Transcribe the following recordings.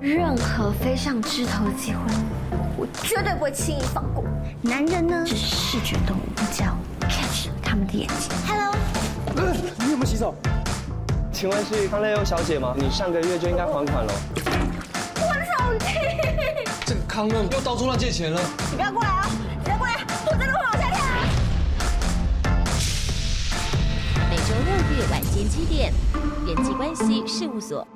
任何飞上枝头的机会，我绝对不会轻易放过。男人呢，是视觉动物，只要 catch 他们的眼睛。Hello，你有没有洗手？请问是康乐优小姐吗？你上个月就应该还款了。我的手机！这个康乐又到处乱借钱了。你不要过来啊！你不要过来，我真的会往下跳。每周六日晚间7点，人际关系事务所。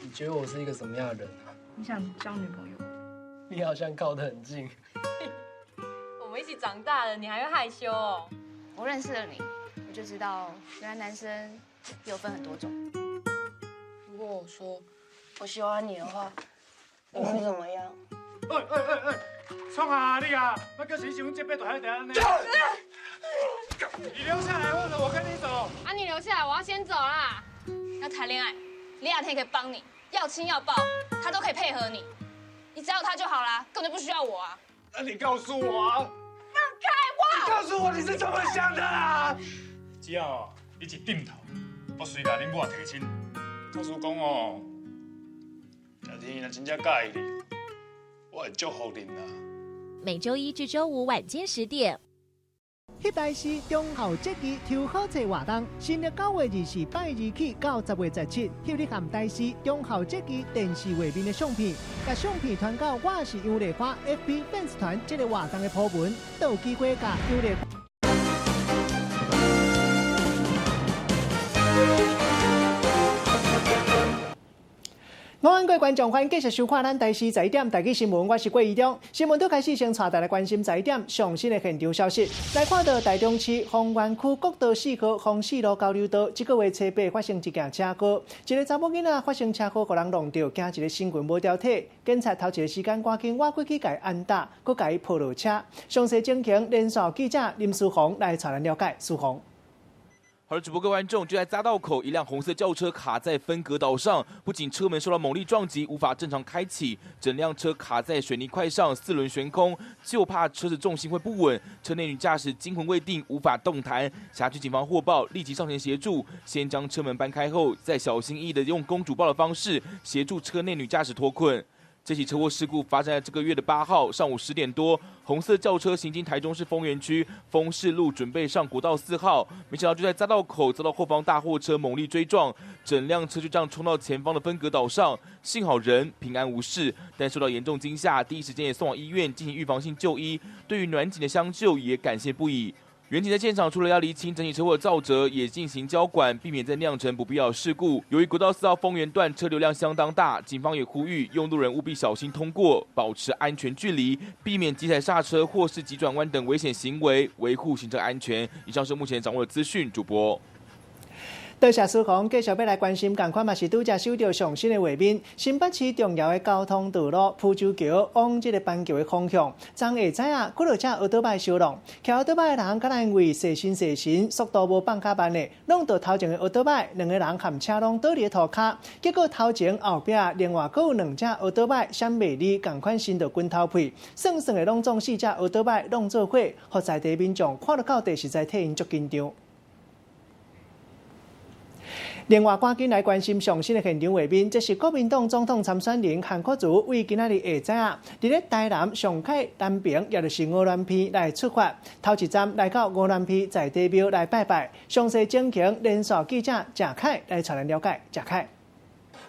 你觉得我是一个什么样的人啊？你想交女朋友？你好像靠得很近。我们一起长大的，你还会害羞哦？我认识了你，我就知道原来男生有分很多种。如果我说我喜欢你的话，你会怎么样？哎哎哎哎，创啊你啊！我叫谁想这辈子还在呢？你留下来或者我跟你走。啊，你留下来，我要先走啦。要谈恋爱，李亚天可以帮你，要亲要抱，他都可以配合你。你只要他就好啦，根本就不需要我啊。那你告诉我啊！放开我！你告诉我你是怎么想的啊？只要你一点头，我随共恁某提亲。假使讲哦，亚天若真正佮意你，我会祝福恁啦。每周一至周五晚间10点。彼台是中秋节日抽好册活动，新历9月24拜二起到10月17，翕你含台视中秋节日电视画面的相片，共相片传到我是杨丽花 FB 粉丝团这个活动的 po 文，就有机会共杨丽。午安，各位观众，欢迎继续收看咱台视十一点台语新闻，我是郭怡中。新闻拄开始，先带大家关心十一点上新的现场消息。来看到台中市丰原区国道4号丰四路交流道，这个月初八发生一件车祸，一个查某囡仔发生车祸，予人弄著，惊一个身躯无条体。警察头一个时间赶紧倚过去共伊按打，阁共伊抱落车。详细情形，连线记者林书宏来带咱了解。书宏。好了，直播各位观众，就在匝道口，一辆红色轿车卡在分隔岛上，不仅车门受到猛力撞击，无法正常开启，整辆车卡在水泥块上，四轮悬空，就怕车子重心会不稳。车内女驾驶惊魂未定，无法动弹。辖区警方获报，立即上前协助，先将车门搬开后，再小心翼翼的用公主抱的方式协助车内女驾驶脱困。这起车祸事故发生在这个月的8号上午10点多，红色轿车行经台中市丰原区丰市路，准备上国道4号，没想到就在匝道口遭到后方大货车猛力追撞，整辆车就这样冲到前方的分隔岛上，幸好人平安无事，但受到严重惊吓，第一时间也送往医院进行预防性就医。对于暖警的相救也感谢不已。员警在现场除了要厘清整起车祸的肇责，也进行交管，避免再酿成不必要的事故。由于国道4号丰原段车流量相当大，警方也呼吁用路人务必小心通过，保持安全距离，避免急踩刹车或是急转弯等危险行为，维护行车安全。以上是目前掌握的资讯，主播。多谢书宏，继续欲来关心，仝款嘛是拄才收著上新的画面。新北市重要的交通道路浮洲桥往这个板桥的方向，昨下早啊，几落车欧多摆相撞，骑欧多摆的人敢若因为细心细神，速度无放较慢的，弄著头前的欧多摆，两个人含车拢倒伫涂跤，结果头前后壁另外阁有两只欧多摆闪袂离，仝款伸著滚头皮，算算的拢总四只欧多摆拢做伙，予在地民众看著到底，实在替𪜶足紧张。另外，赶紧来关心上新的现场画面，这是国民党总统参选人韩国瑜为今仔日下早啊，伫咧台南上凯南平，也就是鹅銮鼻来出发，头一站来到鹅銮鼻在地庙来拜拜。详细情形，连线记者郑凯来带咱了解。郑凯。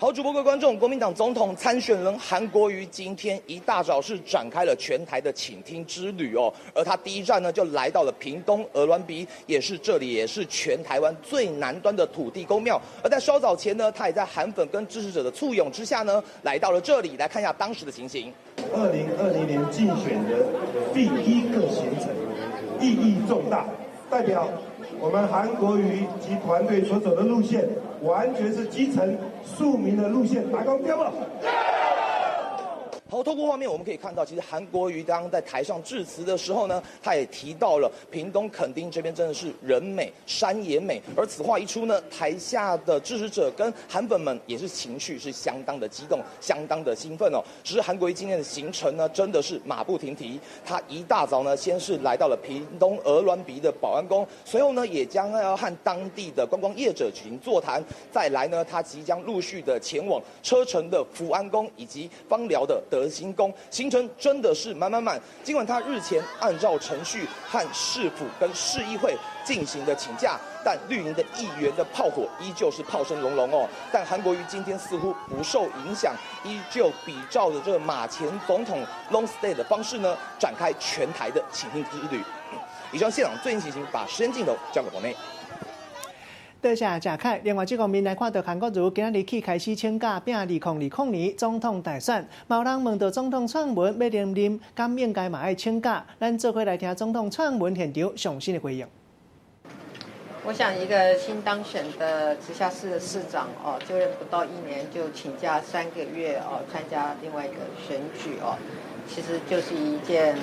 好，主播各位观众，国民党总统参选人韩国瑜今天一大早是展开了全台的倾听之旅哦，而他第一站呢就来到了屏东鹅銮鼻，也是这里也是全台湾最南端的土地公庙。而在稍早前呢，他也在韩粉跟支持者的簇拥之下呢，来到了这里，来看一下当时的情形。2020年竞选的第一个行程，意义重大，代表我们韩国瑜及团队所走的路线，完全是基层庶民的路线，大家对无？好，好，透过画面我们可以看到，其实韩国瑜刚刚在台上致辞的时候呢，他也提到了屏东垦丁这边真的是人美山也美。而此话一出呢，台下的支持者跟韩粉们也是情绪是相当的激动，相当的兴奋哦。只是韩国瑜今天的行程呢，真的是马不停蹄。他一大早呢，先是来到了屏东鹅銮鼻的保安宫，随后呢，也将要和当地的观光业者举行座谈。再来呢，他即将陆续的前往车城的福安宫以及枋寮的德兴宫，行程真的是满满满。尽管他日前按照程序和市府跟市议会进行的请假，但绿营的议员的炮火依旧是炮声隆隆哦。但韩国瑜今天似乎不受影响，依旧比照着这个马前总统 long stay 的方式呢，展开全台的倾听之旅。以上现场最新情形，把时间镜头交给黄内。多谢谢凯。另外，这方面来看到韩国瑜今仔日起开始请假，拼2020年总统大选。嘛有人问到总统蔡英文欲连任，敢应该嘛爱请假？咱做伙来听总统蔡英文现场上新的回应。我想，一个新当选的直辖市的市长哦，就任不到一年就请假3个月哦，参加另外一个选举哦，其实就是一件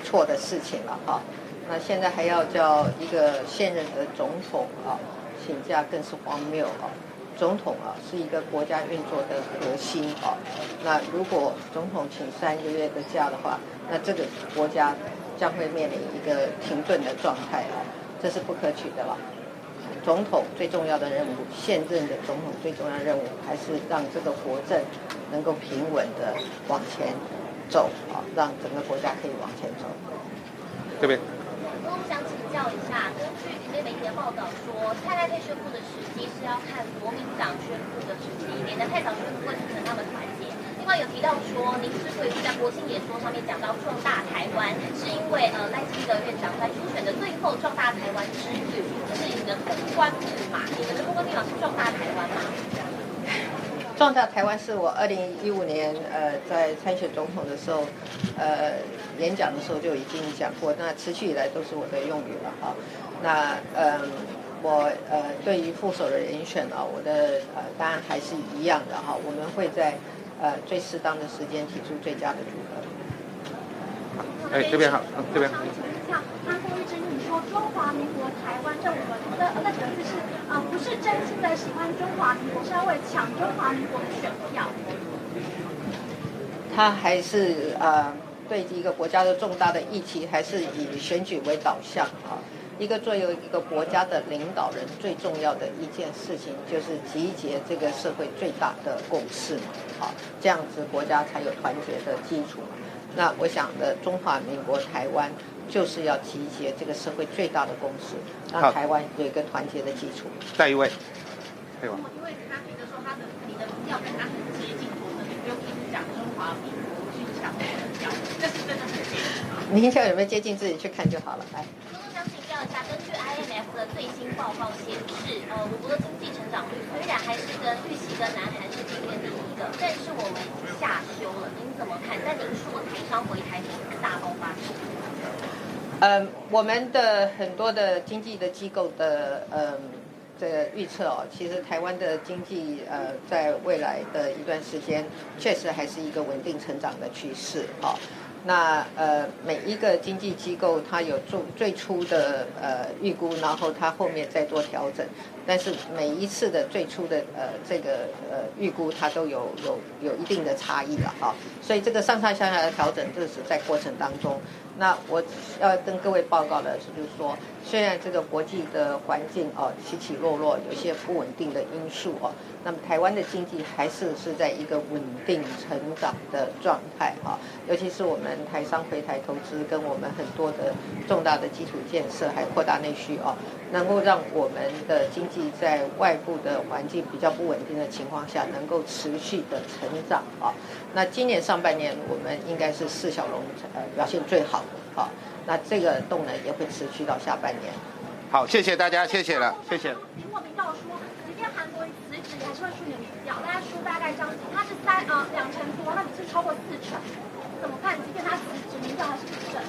错的事情了哈。那现在还要叫一个现任的总统啊请假，更是荒谬啊！总统啊是一个国家运作的核心啊，那如果总统请三个月的假的话，那这个国家将会面临一个停顿的状态啊，这是不可取的了。总统最重要的任务，现任的总统最重要的任务还是让这个国政能够平稳的往前走啊，让整个国家可以往前走。这边。我们想请教一下，根据今天媒体的报道说，蔡赖配宣布的时机是要看国民党宣布的时机，免得太早宣布会促成他们团结。另外有提到说，您之所以会在国庆演说上面讲到壮大台湾，是因为赖清德院长在初选的最后壮大台湾之旅，这是你的通关密码。你们的通关密码是壮大台湾吗？壮大台湾是我2015年在参选总统的时候，演讲的时候就已经讲过，那持续以来都是我的用语了哈。那我对于副手的人选啊，我的答案还是一样的哈，我们会在最适当的时间提出最佳的组合。哎，这边好，这边。韩国瑜指你说中华民国台湾这五个那几个字是不是真心的喜欢中华民国，是要为抢中华民国的选票。他还是对一个国家的重大的议题，还是以选举为导向啊。一个作为一个国家的领导人，最重要的一件事情就是集结这个社会最大的共识嘛，啊，这样子国家才有团结的基础嘛。那我想的中华民国台湾就是要集结这个社会最大的共识，让台湾有一个团结的基础。下一位，可以吗？因为他觉得说你的民调跟他很接近，否则你不用一直讲中华民国去抢我的票，这是真的很接近吗？民调有没有接近，自己去看就好了。来。想请教一下，根据 IMF 的最新报告显示，我国的经济成长率虽然还是跟预期跟南韩是并列第一的，但是我们下修了，您怎么看？但您说台商回台投资大爆发。我们的很多的经济的机构的这个预测哦，其实台湾的经济在未来的一段时间，确实还是一个稳定成长的趋势哦。那每一个经济机构它有做最初的预估，然后它后面再做调整，但是每一次的最初的这个预估，它都有一定的差异了哈，所以这个上上下下的调整，这是在过程当中。那我要跟各位报告的是，就是说，虽然这个国际的环境哦起起落落，有些不稳定的因素哦，那么台湾的经济还是在一个稳定成长的状态哈，尤其是我们台商回台投资，跟我们很多的重大的基础建设，还扩大内需哦，能够让我们的经济在外部的环境比较不稳定的情况下，能够持续的成长啊。那今年上半年我们应该是四小龙表现最好的啊，那这个动能也会持续到下半年。好，谢谢大家，谢谢了，谢谢。苹果频道说，即便韩国瑜辞职，还是会输你的民调，大概输大概将近，他是2成多，那你是超过4成，怎么看？即便他辞职，民调还是不胜。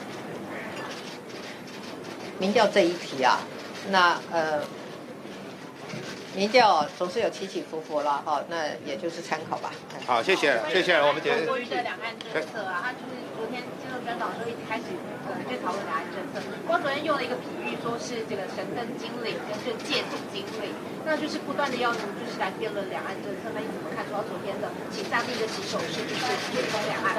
民调这一题啊，那民調總是有起起伏伏啦，哈，那也就是參考吧。好，謝謝，謝謝我們姐。韓國瑜的兩岸政策啊，他就是昨天接受專訪的時候，一開始可能就討論兩岸政策。光昨天用了一個比喻，說是這個神燈精靈跟這個戒賭精靈，那就是不斷的要就是來辯論兩岸政策。那你怎麼看？說昨天的請三地的起手式就是對攻兩岸？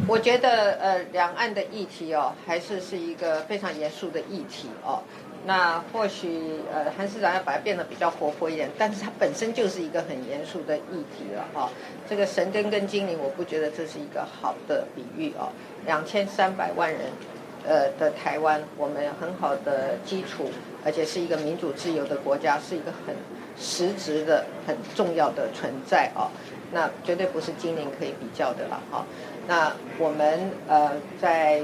我覺得兩岸的議題哦，還是一個非常嚴肅的議題哦。那或許韓市長要把它變得比較活潑一點，但是它本身就是一個很嚴肅的議題了哈。這個神燈跟精靈，我不覺得這是一個好的比喻哦。2300萬人，的台灣，我們很好的基礎，而且是一個民主自由的國家，是一個很實質的、很重要的存在哦。那絕對不是精靈可以比較的了哈。那我們在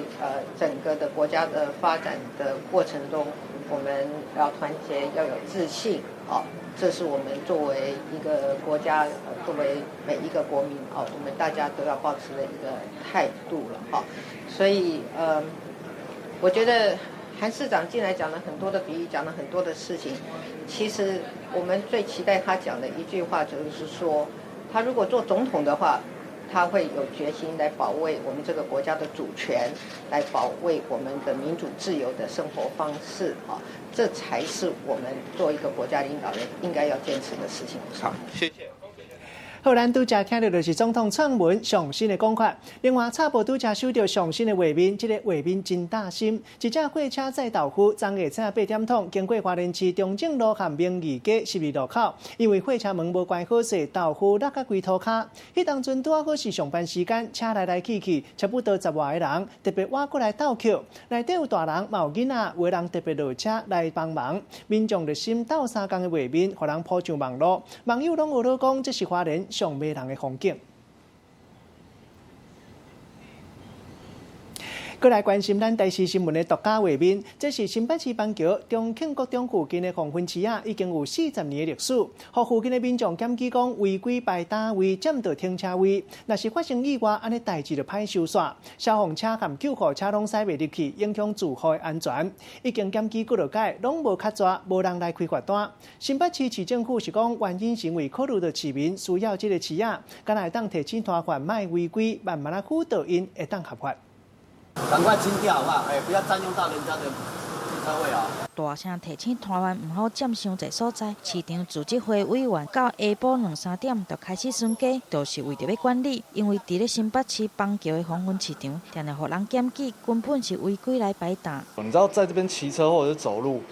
整個的國家的發展的過程中，我們要團結，要有自信，哦，這是我們作為一個國家，作為每一個國民，哦，我們大家都要保持的一個態度了，哈。所以，我覺得韓市長進來講了很多的比喻，講了很多的事情，其實我們最期待他講的一句話就是說，他如果做總統的話，他會有決心來保衛我們這個國家的主權，來保衛我們的民主自由的生活方式啊，這才是我們做一個國家領導人應該要堅持的事情。好，謝謝。好，咱拄才聽著就是總統蔡英文上新的講法。另外，插播拄才收著上新的畫面，這個畫面真紮心。一隻貨車載豆腐，昨下早8點鐘經過花蓮市中正路和明義街十字路口，因為貨車門無關好勢，豆腐落甲規塗跤。彼當陣拄仔好是上班時間，車來來去去，差不多十外个人，特別倚過來鬥抾。內底有大人，嘛有囡仔，有的人特別落車來幫忙。民眾熱心鬥相共的畫面，予人鋪上網路，網友攏學咧講，這是花蓮上迷人的風景。閣來關心咱台視新聞的獨家畫面，這是新北市板橋中慶國中附近的黃昏市仔，已經有40年的歷史。予附近的民眾檢舉講違規排單位佔著停車位，若是發生意外，按呢代誌就歹收煞。消防車和救護車攏駛袂入去，影響住戶的安全。已經檢舉幾落擺，攏無較濟，無人來開罰單。新北市市政府是講，原因是因為考慮著市民需要這個市仔，敢若會當提醒攤販莫違規，慢慢仔輔導𪜶會當合法。趕快清掉好不好？不要佔用到人家的停車位啊！大聲提醒攤販毋好佔傷濟所在。市場組織會委員到下晡2、3點就開始巡街，就是為著欲管理。因為佇咧新北市板橋的黃昏市場，定定予人檢舉，根本是違規來擺檔。你知道在這邊騎車或者是走路，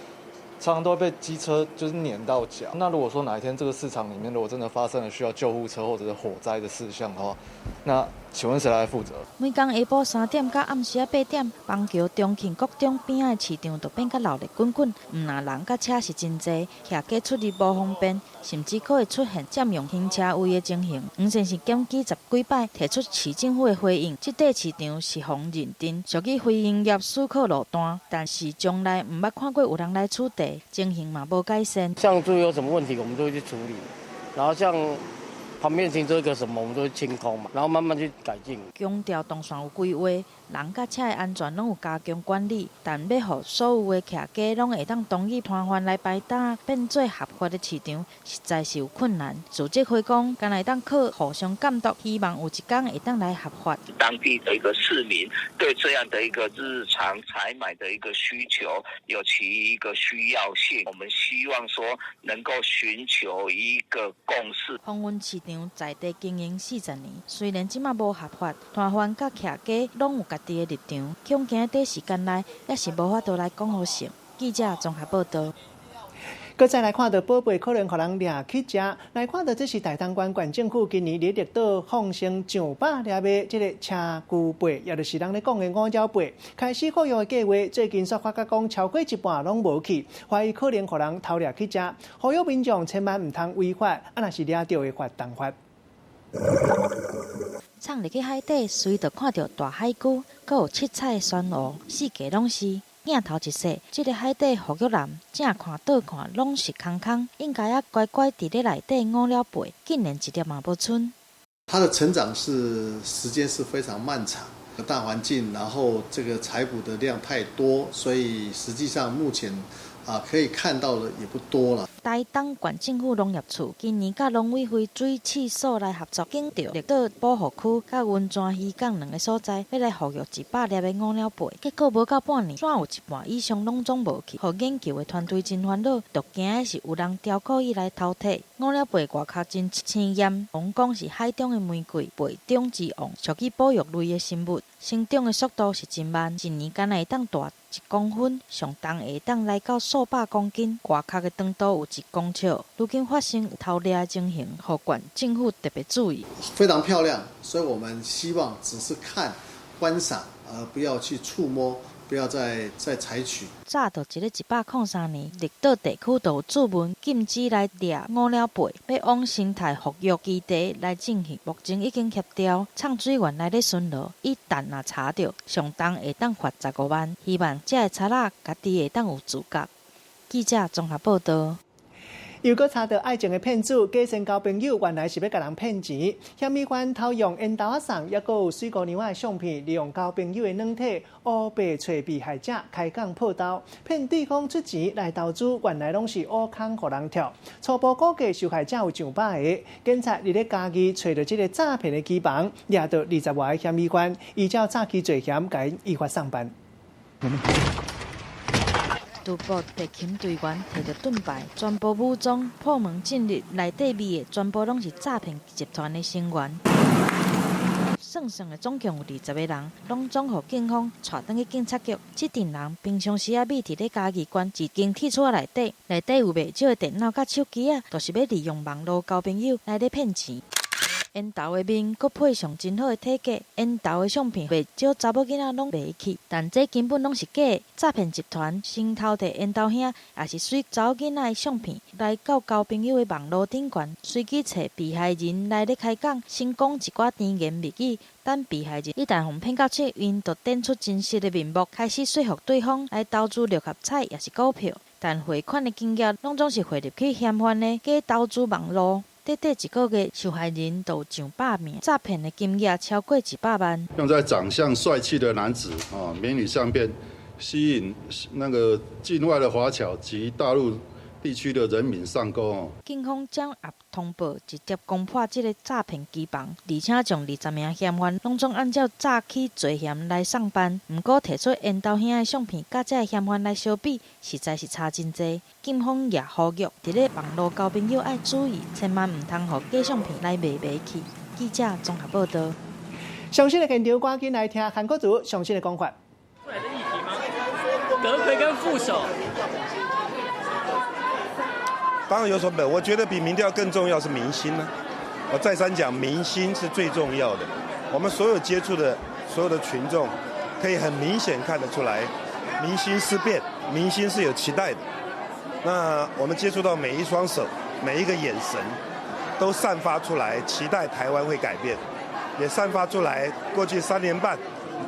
常常都會被機車就是碾到腳。那如果說哪一天這個市場裡面如果真的發生了需要救護車或者是火災的事項的話，那請問誰來負責？每工下晡3點到暗時仔8點，板橋中慶國中邊仔的市場就變甲鬧熱滾滾，毋但人佮車是真濟，騎機出入無方便，甚至閣會出現佔用停車位的情形。黃先生檢舉10幾擺，提出市政府的回應，這塊市場是予認定屬於非營業許可路段，但是從來毋捌看過有人來取締，情形嘛無改善。像注有什麼問題，我們都會去處理，然後像旁邊停車個什麼，我們都會清空嘛，然後慢慢去改進。強調動線有規劃，人佮車的安全攏有加強管理，但欲予所有的徛家攏會當同意攤販來擺檔，變做合法的市場，實在是有困難。組織會講，敢若會當靠互相監督，希望有一天會當來合法。當地的一個市民對這樣的一個日常採買的一個需求有其一個需要性，我們希望說能夠尋求一個共識。黃昏市場在地經營40年，雖然這馬無合法，攤販佮徛家攏有家己的立場，恐驚短時間內也是無法度來講予成。記者綜合報導。閣再來看著寶貝可能予人掠去食，來看著這是台東縣縣政府今年佇綠島放生上百粒的這个車龜貝，也就是人咧講的五爪貝，開始復育的計劃，最近煞發覺講超過一半攏無去，懷疑可能予人偷掠去食，呼籲民眾千萬毋通違法，啊若是掠著會罰重罰。衝入去海底，隨就看著大海龜，閣有七彩的珊瑚，四界攏是。鏡頭一攝，這个海底復育籃，正看倒看攏是空空，應該猶乖乖佇咧內底五爪貝，竟然一粒嘛無賰。它的成長是時間是非常漫長，大環境，然後這個採捕的量太多，所以實際上目前啊，可以看到的也不多了。台東縣政府農業處今年佮農委會水試所來合作，揀著綠島保護區佮溫泉漁港兩个所在，欲來復育100粒的烏鳥貝。結果無夠半年，怎有一半以上攏總無去，予研究的團隊真煩惱。著驚的是有人刁故意來偷提。烏鳥貝外殼真鮮豔，講講是海中的玫瑰，貝中之王，屬於保育類的生物，成長的速度是真慢，一年敢若會當大1公分，上重會當來到數百公斤，外殼的長度有1公尺。如今發生偷獵的情形，予縣政府特別注意。非常漂亮，所以我們希望只是看、觀賞，而不要去觸摸，不要再採取。早佇咧103年，綠島地區就有注文禁止來獵烏鳥貝，欲往生態復育基地來進行。目前已經協調唱水員來咧巡邏，一旦若查著，上重會當罰15萬。希望這个賊仔家己會當有自覺。記者綜合報導。又閣查著愛情的騙子，假身交朋友，原來是欲共人騙錢。嫌疑犯偷用緣投仔送，抑閣有媠姑娘仔的相片，利用交朋友的軟體，烏白揣被害者開講破刀，騙對方出錢來投資，原來攏是烏空予人跳。初步估計受害者有上百个。警察佇咧嘉義揣著這个詐騙的機房，掠著20外个嫌疑犯，依照詐欺罪嫌，共𪜶依法送辦。突破特勤隊員提著盾牌，全部武裝破門進入，內底覕的全部攏是詐騙集團的成員。算算的總共有20個人，攏總予警方帶轉去警察局。這陣人平常時仔覕佇咧嘉義縣一間鐵厝內底，內底有袂少的電腦佮手機仔，就是欲利用網路交朋友來咧騙錢。緣投的面，閣配上真好的體格，緣投的相片，袂少查某囡仔攏袂去。但這根本攏是假的，詐騙集團先偷提緣投兄，抑是媠查某囡仔的相片，來到交朋友的網路頂懸，隨機揣被害人來咧開講，先講一寡甜言蜜語，等被害人一旦予騙到手，𪜶就展出真實的面目，開始說服對方來投資六合彩，抑是股票。但匯款的金額攏總是匯入去嫌犯的假投資網路。短短一个月，受害人就有上百名，詐騙的金額超過100萬。用在長相帥氣的男子啊，美女相片，吸引那個境外的華僑及大陸地區的人民上鈎哦。警方掌握通報，直接攻破這个詐騙機房，而且將20名嫌犯攏總按照詐欺罪嫌來送辦。毋過提出緣投兄的相片，佮這个嫌犯來相比，實在是差真濟。警方也呼籲，佇咧網路交朋友愛注意，千萬毋通予假相片來賣賣去。記者綜合報導。上新的現場，趕緊來聽韓國瑜上新的講法。出來的議題嗎？閣揆跟副手。當然有所本，我覺得比民調更重要是民心呢。我再三講，民心是最重要的。我們所有接觸的所有的群眾，可以很明顯看得出來，民心思變，民心是有期待的。那我們接觸到每一雙手，每一個眼神，都散發出來期待台灣會改變，也散發出來過去3年半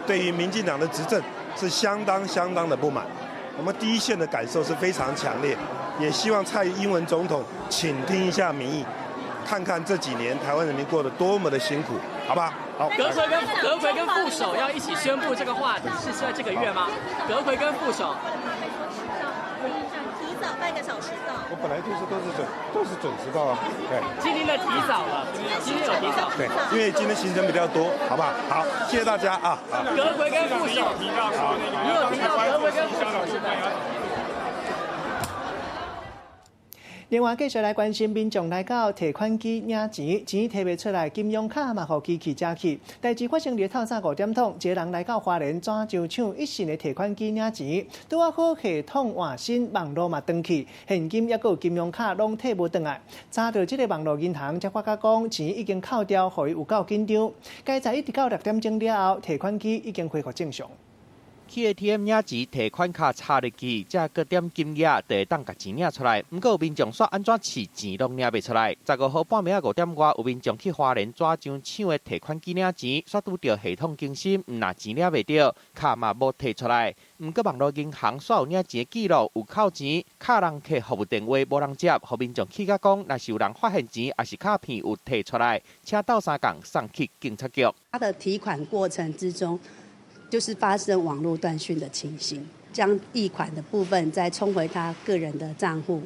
對於民進黨的執政是相當相當的不滿。我們第一線的感受是非常強烈。也希望蔡英文總統傾聽一下民意，看看這幾年台灣人民過得多麼的辛苦，好吧？好。閣揆跟副手要一起宣布這個話題，是在這個月嗎？閣揆跟副手提早半個小時到。我本來就是都是準時到啊。對。今天的提早了，今天有提早。對，因為今天行程比較多，好不好？好，謝謝大家啊。閣揆跟副手，你有提到閣揆跟副手是的。另外，繼續來關心民眾來到提款機領錢，錢提袂出來，金融卡嘛予機器食去。代誌發生佇透早5點鐘，一个人來到花蓮紙漿廠一線的提款機領錢，拄仔好系統換新，網路嘛斷去，現金抑閣有金融卡攏提無轉來。查著這个網路銀行才發覺講錢已經扣掉，予伊有夠緊張。該在一直到6點鐘了後，提款機已經恢復正常。去 ATM 領錢，提款卡插入去，才閣點金額就會當共錢領出來。毋過有民眾煞按怎試錢攏領袂出來。15號半暝仔5點外，有民眾去花蓮紙漿廠的提款機領錢，煞拄著系統更新，毋但錢領袂著，卡嘛無提出來。毋過網路銀行煞有領錢的記錄，有扣錢，敲人客服務電話無人接，予民眾氣甲講，若是有人發現錢，抑是卡片有提出來，請鬥相共送去警察局。他的提款過程之中，就是發生網絡斷訊的情形，將役款的部分再沖回他個人的賬戶。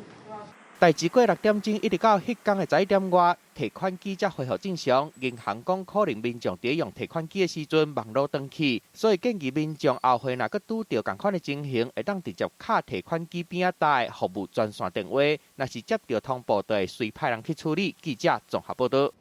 代誌過6點鐘，一直到彼工的11點外，提款機才恢復正常。銀行講可能民眾佇用提款機的時陣網路斷去，所以建議民眾後回若閣拄著仝款的情形，會當直接敲提款機邊仔搭的服務專線電話，若是接著通報，就會隨派人去處理。記者綜合報導。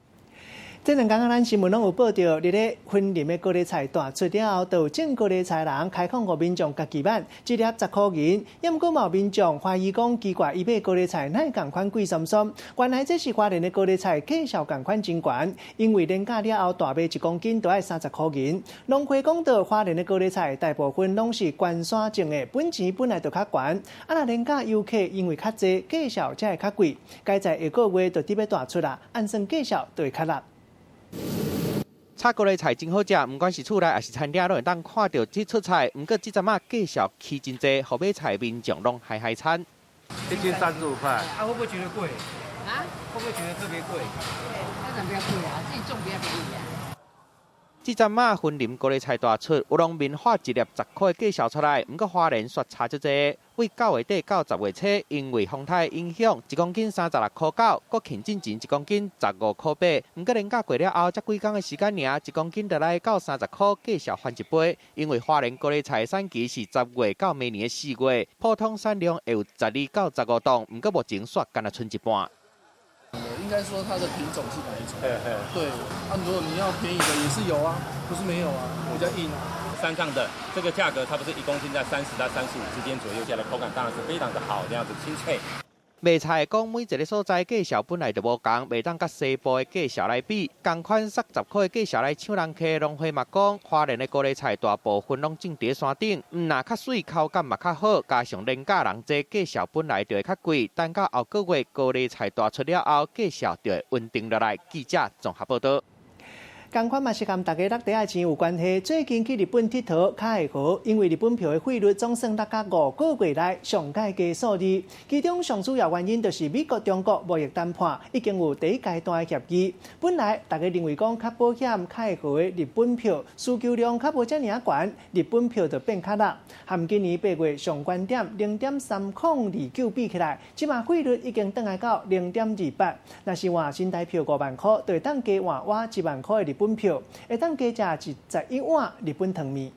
這兩工仔咱新聞攏有報著，佇咧雲林的高麗菜大出了後，就有種高麗菜人開放予民眾家己挽，一粒10箍銀。抑毋過嘛有民眾懷疑講奇怪，伊買高麗菜哪會仝款貴參參？原來這是花蓮的高麗菜價數仝款真懸，因為連價了後大賣一公斤都愛30箍銀。農會講著花蓮的高麗菜大部分攏是關山種的，本錢本來就較懸，啊若連價遊客因為較濟，價數才會較貴。該在下個月就得欲大出啦，按算價數就會較落。炒高麗菜真好食，毋管是厝內抑是餐廳，攏會當看著這出菜。毋過這陣仔價數起真濟，予買菜民眾攏嗨嗨慘。一斤35塊。啊，會不會覺得貴？啊？會不會覺得特別貴？對，當然比較貴啊，自己種比較便宜啊。這陣仔雲林高麗菜大出，有農民喊一粒10箍的價數出來，毋過花蓮煞差足濟。為9月底到10月初，因為風颱影響，一公斤36箍9，國慶進前一公斤15箍8。毋過連假過了後，才幾工的時間爾，一公斤就來到30箍，價數翻一倍。因為花蓮高麗菜產期是10月到明年的4月，普通產量會有12到15噸，毋過目前煞干焦賰一半。應該說它的品種是哪一種？對，啊，如果你要便宜的也是有啊，不是沒有啊，比較硬啊。山上的這個價格，差不多一公斤在30到35之間左右，下來口感當然是非常的好，這樣子清脆。賣菜講每一個所在價數本來就無仝，袂當佮西部的價數來比。仝款殺10箍的價數來搶人客，農會嘛講，花蓮的高麗菜大部分攏種佇山頂，毋若較媠，口感嘛較好，加上連價人濟，價數本來就會較貴。等到後個月高麗菜大出了後，價數就會穩定落來。記者綜合報導。仝款嘛是佮大家落袋仔錢有關係。最近去日本𨑨迌較會好，因為日本票的匯率總算落甲5個月內上蓋低數字。其中上主要原因就是美國、中國貿易談判已經有第一階段的協議。本來大家認為講較保險、較會好的日本票需求量較無遮爾仔懸，日本票就變較落。和今年8月上懸點0.3029比起來，這馬匯率已經轉來到0.28。若是換新台票5萬箍，就會當加換倚1萬箍的日本票，會當加食11碗日本湯麵。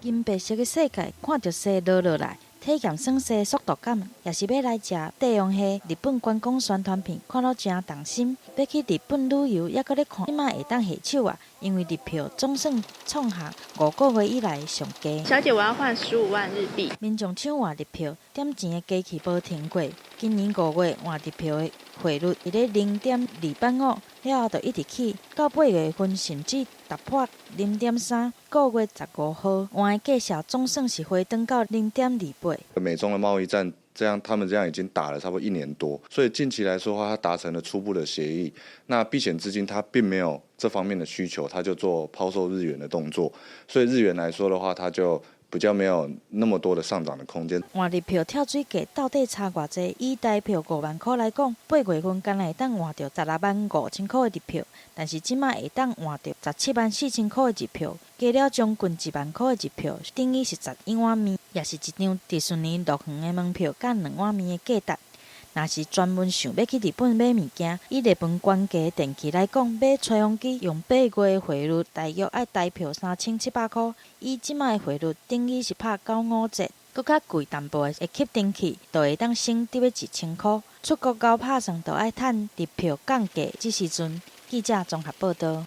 金白色的世界，看著雪落落來，體驗耍雪速度感，也是欲來食帝王蟹。日本觀光宣傳片看了誠動心，欲去日本旅遊，猶閣咧看，這馬會當下手啊！因為日票總算創下5個月以來上低。小姐，我要換15萬日幣。民眾搶換日票，點錢的機器無停過。今年5月換日票的匯率佇咧0.285，了後就一直起，到8月份甚至突破0.3。個月15號換的價數總算是回轉到0.28。美中的貿易戰，這樣他們這樣已經打了差不多一年多，所以近期來說的話，他達成了初步的協議。那避險資金它並沒有這方面的需求，他就做拋售日元的動作。所以日元來說的話，它就比較沒有那麼多的上漲的空間。換日票跳水價到底差偌濟？以台票5萬箍來講，8月份敢若會當換著16萬5千箍的日票，但是這馬會當換著17萬4千箍的日票，加了將近1萬箍的日票，等於是11碗麵，也是一張迪士尼樂園的門票，佮2碗麵的價值。若是專門想欲去日本買物件，以日本官價電器來講，買吹風機用8月的匯率，大約愛台票3700箍。以這馬的匯率，等於是拍95折。閣較貴淡薄的吸塵器，就會當省得欲1000箍。出國𠢕拍算，就愛趁日票降價這時陣。記者綜合報導。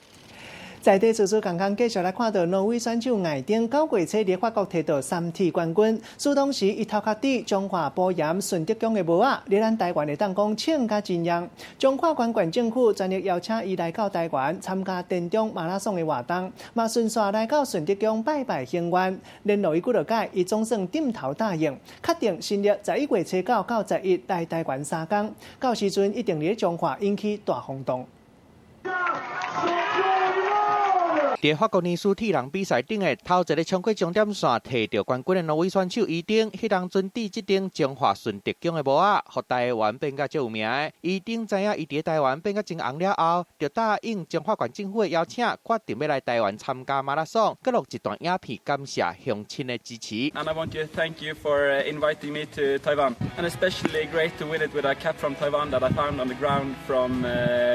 在地事事共共繼續來看著挪威選手艾丁9月初佇法國提著三鐵冠軍，輸當時伊頭殼佇彰化埔鹽順德宮的帽仔，佇咱台灣會當講穿甲真樣。彰化縣縣政府全力邀請伊來到台灣參加田中馬拉松的活動，嘛順紲來到順德宮拜拜行願。連落伊幾落擺，伊總算點頭答應，確定新曆11月初9到11來台灣3工。到時陣一定佇咧彰化引起大轟動。佇法國尼斯鐵人比賽頂的頭一个衝過終點線，提著冠軍的挪威選手伊丁，彼當陣佇這頂彰化順德宮的帽仔，予台灣變甲足有名的。伊丁知影伊佇台灣變甲真紅了後，就答應彰化縣政府的邀請，決定欲來台灣參加馬拉松，閣錄一段影片感謝鄉親的支持。 And I want to thank you for inviting me to Taiwan, and especially great to win it with a cap from Taiwan that I found on the ground from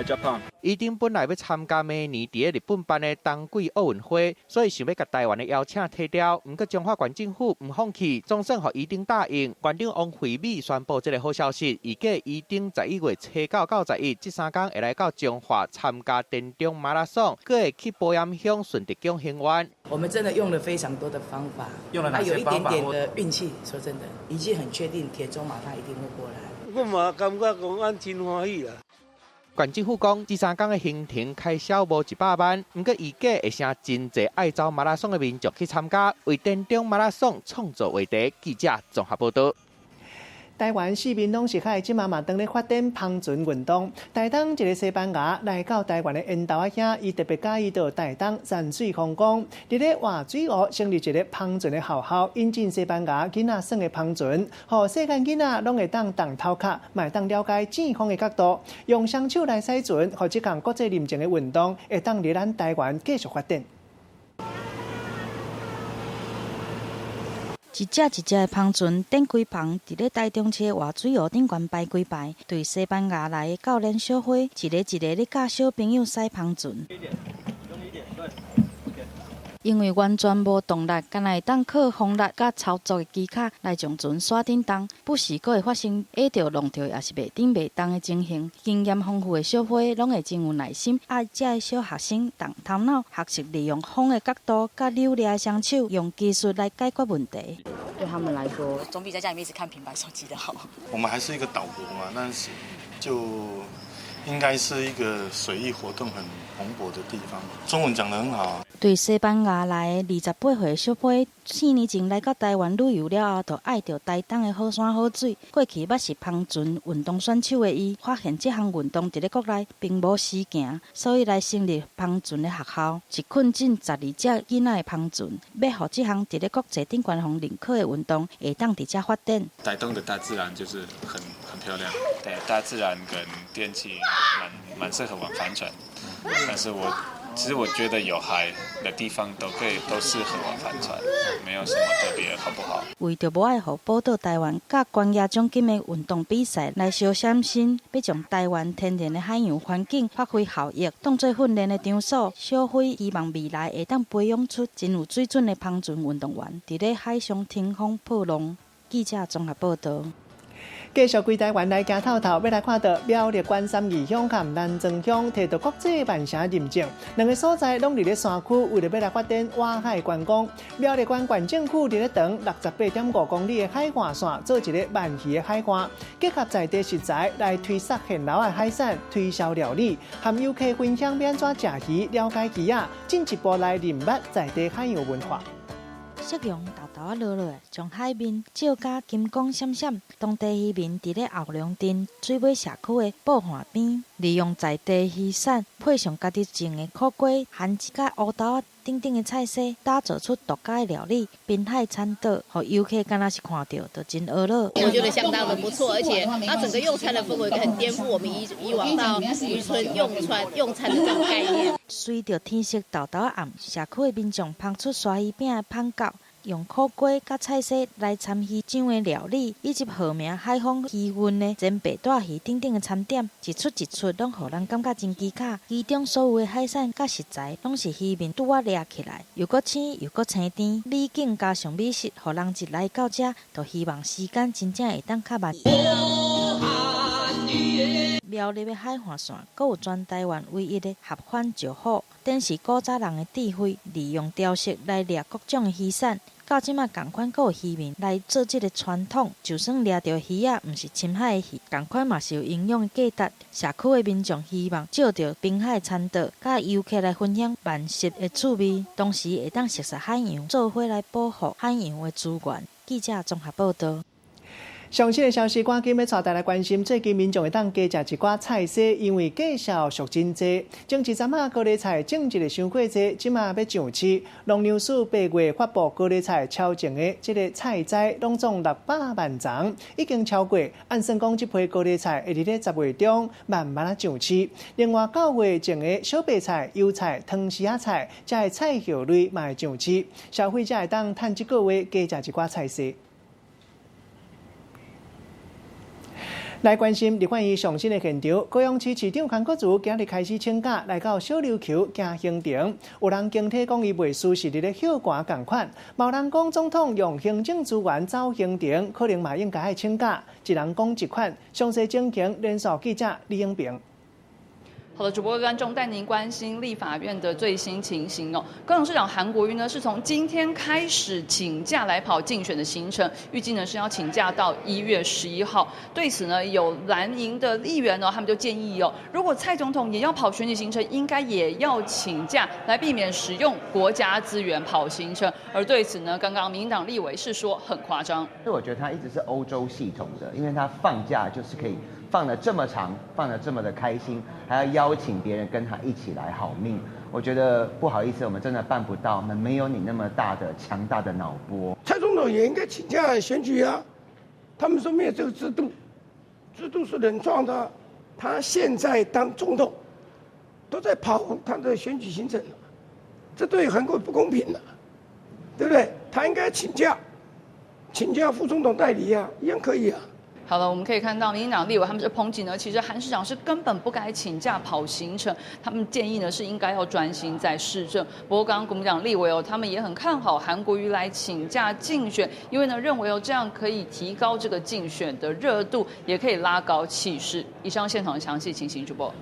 Japan. 伊丁本來欲參加明年佇日本辦的冬季奧運會，所以想欲共台灣的邀請提掉。毋過彰化縣政府毋放棄，總算予伊丁答應。縣長王惠美宣布這个好消息，預計伊丁11月初9到11，這3工會來到彰化參加田中馬拉松，閣會去埔鹽鄉順德宮行願。我們真的用了非常多的方法，用了哪些方法？有一點點的運氣，說真的，已經很確定田中馬他一定會過來。我嘛感覺講，阮真歡喜啦。縣政府講，這3工的行程開銷無100萬，毋過預計會誠真濟愛走馬拉松的民眾去參加，為田中馬拉松創造話題。記者綜合報導。台灣四面攏是海，這馬嘛當咧發展帆船運動。台東一个西班牙來到台灣的緣投仔兄，伊特別佮意到台東山水風光，佇咧活水湖成立一个帆船的學校，引進西班牙囡仔耍的帆船，予細漢囡仔攏會當動頭殼，嘛會當了解正風的角度，用雙手來駛船，予這項國際認證的運動會當佇咱台灣繼續發展。一隻一隻的帆船頂規帆，佇咧台中市活水湖頂懸排規排。對西班牙來的教練小輝，一个一个咧教小朋友駛帆船。因為完全無動力，干焦會當靠風力佮操作的機巧來將船徙振動，不時閣會發生壓著、弄著，抑是袂振袂動的情形。經驗豐富的小輝攏會真有耐心，愛遮的小學生動頭腦，學習利用風的角度佮扭掠的雙手，用技術來解決問題。對他們來說，總比在家裡面一直看平板手機的好。我們還是一個島國嘛，但是就應該是一個水域活動很蓬勃的地方。中文講得很好。對西班牙來的28歲小輝，4年前來到台灣旅遊了後，就愛著台東的好山好水。過去捌是帆船運動選手的伊，發現這項運動佇咧國內並無時行，所以來成立帆船的學校，一訓進12隻囡仔的帆船，欲予這項佇咧國際頂懸予認可的運動會當佇遮發展。台東的大自然就是很漂亮，對，大自然跟天氣蠻適合玩帆船，但是其實我覺得有海的地方都可以，都適合玩帆船，沒有什麼特別好不好？為著無愛予寶島台灣佮懸崖獎金的運動比賽來相閃身，欲將台灣天然的海洋環境發揮效益，當做訓練的場所。小輝希望未來會當培養出真有水準的帆船運動員，佇咧海上乘風破浪。記者綜合報導。繼續歸台灣來行透透，欲來看著苗栗縣三義鄉佮南庄鄉提著國際帆城認證，兩个所在攏佇咧山區，為著欲來發展外海觀光。苗栗縣縣政府佇咧長68.5公里的海岸線做一个鰻魚的海岸，結合在地食材來推捒現撈的海產，推銷料理，和遊客分享欲按怎食魚、了解魚仔，進一步來認捌在地海洋文化。夕陽沓沓仔落落來，將海面照甲金光閃閃。當地漁民佇咧後龍鎮水尾社區的埔岸邊，利用在地漁產，配上家己種的苦瓜、番薯佮烏豆仔等等的菜色，打造出獨家的料理——濱海餐桌，予遊客敢若是看著就真呵咾。我覺得相當的不錯，而且它整個用餐的氛圍很顛覆我們以往到漁村用餐的這種概念。隨著天色沓沓仔暗，社區的民眾捧出鯊魚餅的芳厚，用苦瓜佮菜色來參魚醬的料理，以及號名海豐漁運的煎白帶魚等等的餐點，一出一出攏予人感覺真奇巧。其中所有的海產佮食材，攏是漁民拄仔掠起來，又閣鮮又閣青甜，美景加上美食，予人一來到遮，就希望時間真正會當較慢。苗栗的海岸線，閣有全台灣唯一的合歡石虎，展示古早人的智慧，利用雕飾來掠各種的魚產。到這馬仝款，閣有漁民來做這个傳統，就算掠著魚仔，毋是深海的魚，仝款嘛是有營養的價值。社區的民眾希望藉著濱海餐桌，佮遊客來分享萬食的趣味，同時會當熟悉海洋，做伙來保護海洋的資源。記者綜合報導。上新的消息，趕緊欲帶大家來關心。最近民眾會當加食一寡菜蔬，因為價數俗真濟。前一陣仔高麗菜種植的傷過濟，這馬欲上市。農糧署8月發布高麗菜超前的這个菜栽，攏總600萬叢，已經超過。按算講，這批高麗菜會佇咧10月中慢慢仔上市。另外，9月種的小白菜、油菜、湯匙仔菜，這个菜葉類嘛會上市。消費者會當趁這個月加食一寡菜蔬。來關心立法院上新的現場，高雄市市長韓國瑜今日開始請假來到小琉球行行程，有人驚體講伊袂輸是佇咧歇寒仝款，嘛有人講總統用行政資源走行程，可能嘛應該愛請假，一人講一款。詳細情形，連線記者李永平。好的，主播觀眾帶您關心立法院的最新情形哦。高雄市長韓國瑜呢，是從今天開始請假來跑競選的行程，預計呢是要請假到1月11號。對此呢，有藍營的議員呢，他們就建議哦，如果蔡總統也要跑選舉行程，應該也要請假來避免使用國家資源跑行程。而對此呢，剛剛民進黨立委是說很誇張。所以我覺得他一直是歐洲系統的，因為他放假就是可以放得這麼長，放得這麼的開心，還要邀請別人跟他一起來好命。我覺得不好意思，我們真的辦不到，我們沒有你那麼大的強大的腦波。蔡總統也應該請假選舉啊，他們說沒有這個制度，制度是人創的，他現在當總統，都在跑他的選舉行程，這對韓國不公平的，對不對？他應該請假，請假副總統代理啊，一樣可以啊。好了，我們可以看到民進黨立委他們是抨擊呢，其實韓市長是根本不該請假跑行程，他們建議呢是應該要專心在市政。不過剛剛國民黨立委哦，他們也很看好韓國瑜來請假競選，因為呢認為哦這樣可以提高這個競選的熱度，也可以拉高氣勢。以上現場詳細情形，主播。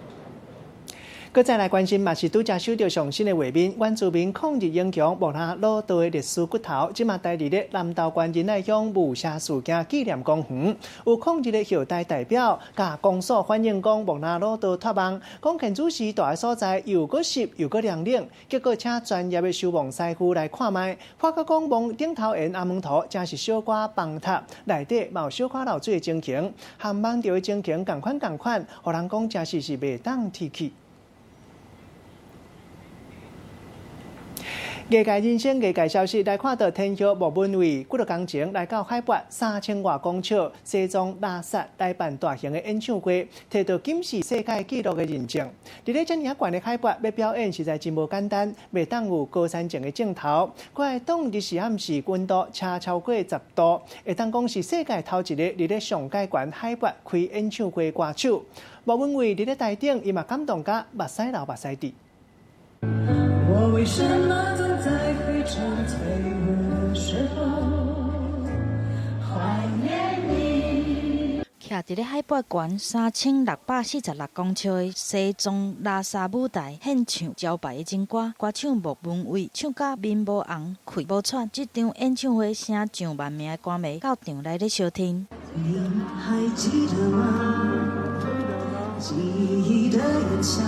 閣再來關心，嘛是拄才收著上新的畫面，原住民抗日英雄莫那魯道的歷史骨頭，這馬待佇咧南投縣仁愛鄉霧社事件紀念公園，有抗日的後代代表，共公所反映講莫那魯道脫網，講現主時蹛的所在又閣濕又閣涼冷，結果請專業的修墓師傅來看覓，發覺講墓頂頭緣阿門塗誠是小可崩塌，內底嘛有小可漏水的情形，和網著的情形仝款仝款，予人講誠實是袂當提起。藝界人生，藝界消息來看到天后莫文蔚幾若工前來到海拔3000外公尺西藏拉薩來辦大型的演唱會，摕到金氏世界紀錄的認證。佇咧遮爾仔懸的海拔欲表演，實在真無簡單，袂當有高山症的症頭。閣來當日時暗時溫度差超過10度，會當講是世界頭一个佇咧上蓋懸海拔開演唱會歌手。莫文蔚佇咧台頂，伊嘛感動甲目屎流目屎滴。我為什麼總在非常脆弱的時候懷念你？徛佇咧海拔懸3646公尺的西藏拉薩舞台獻唱招牌的情歌，歌手莫文蔚唱甲面無紅、氣無喘，這場演唱會聲上萬名的歌迷到場來咧相聽。你還記得嗎？記憶的炎夏。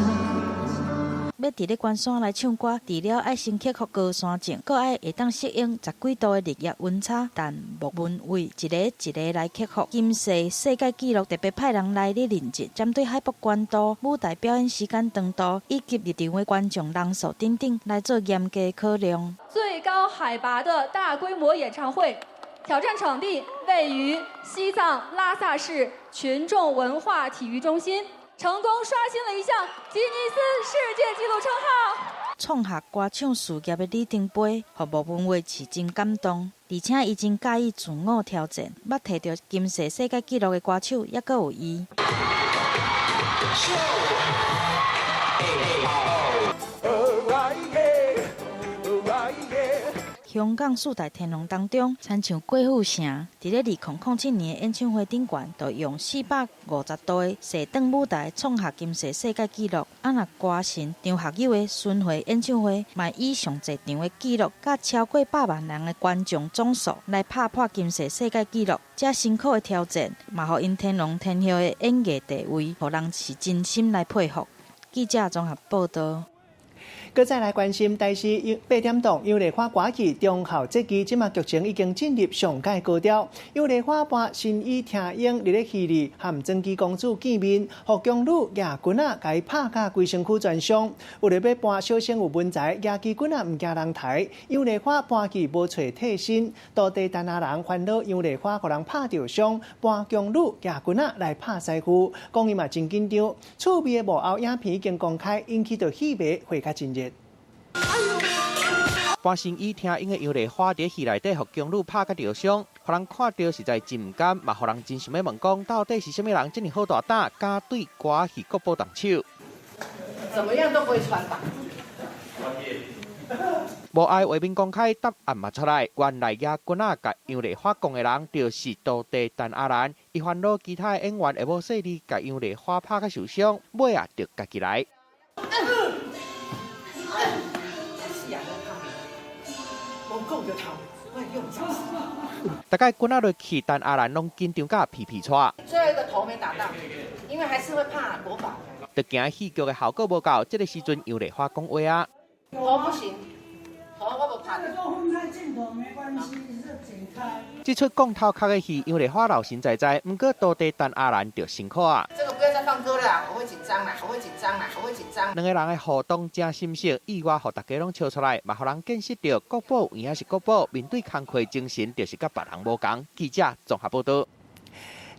欲佇咧懸山來唱歌，除了愛先克服高山症，閣愛會當適應十幾度的日夜溫差。但莫文蔚一个一个來克服金氏世界紀錄，特別派人來咧認證，針對海拔懸度、舞台表演時間長度以及入場的觀眾人數等等來做嚴格考量。最高海拔的大規模演唱會，挑戰場地位於西藏拉薩市群眾文化體育中心。成功刷新了一項吉尼斯世界紀錄稱號。創下歌唱事業的里程碑，予莫文蔚是真感動，而且伊真佮意自我挑戰，捌摕著金氏世界紀錄的歌手，猶閣有伊。香港四大天王當中，親像郭富城，佇咧2007年的演唱會頂懸，就用450度的踅轉舞台創下金氏世界紀錄。啊，若歌神張學友的巡迴演唱會，嘛以上濟場的紀錄，佮超過100萬人的觀眾總數來拍破金氏世界紀錄。這辛苦的挑戰，嘛予𪜶天王天后的演藝地位，予人是真心來佩服。記者綜合報導。閣再來關心，台視八點檔楊麗花歌戲忠孝節義，這馬劇情已經進入上蓋高潮。楊麗花扮新衣聽英佇咧戲裡和莊姬公主見面，予宮女舉棍仔共伊拍甲規身軀全傷。為著欲扮小生有文才，舉支棍仔毋驚人刣。楊麗花扮戲無揣替身，徒弟陳阿人煩惱楊麗花予人拍著傷，扮宮女舉棍仔來拍師傅，講伊嘛真緊張。趣味的幕後影片已經公開，引起著戲迷會較真熱。扮新衣聽英的楊麗花佇戲內底，予宮女拍甲著傷，予人看著實在真毋甘，嘛予人真想欲問講，到底是啥物人這爾好大膽，敢對歌戲國寶動手？怎麼樣都不會穿吧？無愛畫面公開，答案嘛出來。原來舉棍仔共楊麗花講的人，就是徒弟陳阿蘭。伊煩惱其他演員會無勢力，共楊麗花拍甲受傷，尾仔就家己來。大概棍仔落去，陳阿蘭攏緊張甲皮皮掣。最後一個頭沒打到，因為還是會怕國寶。就驚戲劇的效果無夠，這個時陣楊麗花講話啊。頭不行，頭我無拍。這齣講頭殼的戲，楊麗花老神在在，毋過徒弟陳阿蘭就辛苦啊。這個不要再放歌了，我會緊張啦，我會緊張啦，我會緊張。兩個人的互動真心實，意外予大家攏笑出來，嘛予人見識著國寶有影是國寶，面對工課精神就是佮別人無仝。記者綜合報導。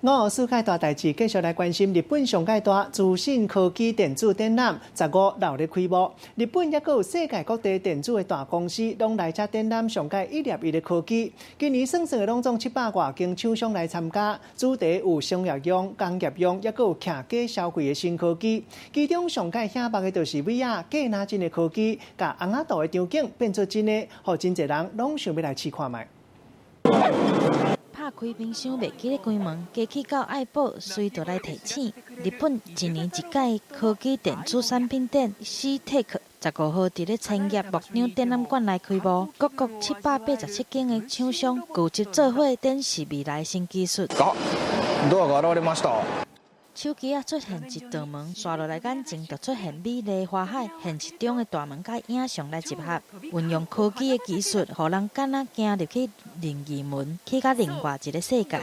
五世界大代誌，繼續來關心日本上蓋大資訊科技電子展覽，15鬧熱開幕。日本抑閣有世界各地電子的大公司，攏來遮展覽上蓋一粒一的科技。今年算算的攏總700外間廠商來參加，主題有商業用、工業用，抑閣有徛家消費的新科技。其中上蓋顯目的就是 VR 過若真的科技，共尪仔圖的場景變做真的，予真濟人攏想欲來試看覓。拍開冰箱，袂記咧關門，機器狗愛寶隨就來提醒。日本一年一屆科技電子產品展 CEATEC 15號佇咧千葉牧場展覽館內開幕，各國787間的廠商聚集做伙展示未來新技術。ドアが現れました。手機仔出現一道門，刷落來眼前就出現美麗花海，現實中的大門佮影像來集合，運用科技的技術，予人敢若行入去任意門，去到另外一個世界。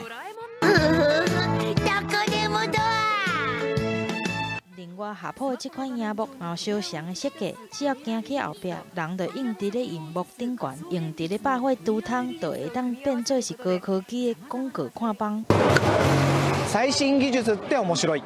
另外，下鋪的這款螢幕有相像的設計，只要行去後壁，人就用佇咧螢幕頂懸，用佇咧百貨櫥窗，就會當變做是高科技的廣告看板。最新技術って面白い。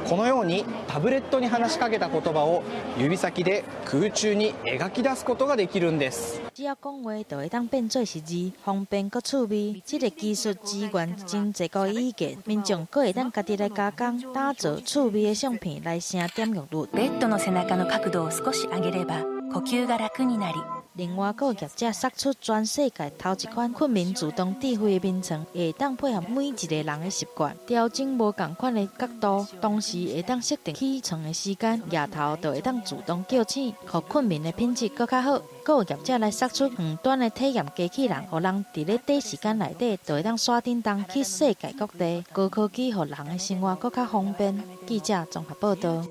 このようにタブレットに話しかけた言葉を指先で空中に描き出すことができるんです。只要講話就會當變做是字，方便閣趣味。這個技術支援真濟個意見，民眾閣會當家己來加工，打造趣味的相片來升點閱率。ベッドの背中の角度を少し上げれば呼吸が楽になり。另外，閣有業者釋出全世界頭一款睏眠自動智慧的眠床，會當配合每一個人的習慣，調整無仝款的角度，同時會當設定起床的時間，額頭就會當自動叫醒，予睏眠的品質閣較好。閣有業者來釋出遠端的體驗機器人，予人佇咧短時間內底就會當刷叮當去世界各地，高科技予人的生活閣較方便。記者綜合報導。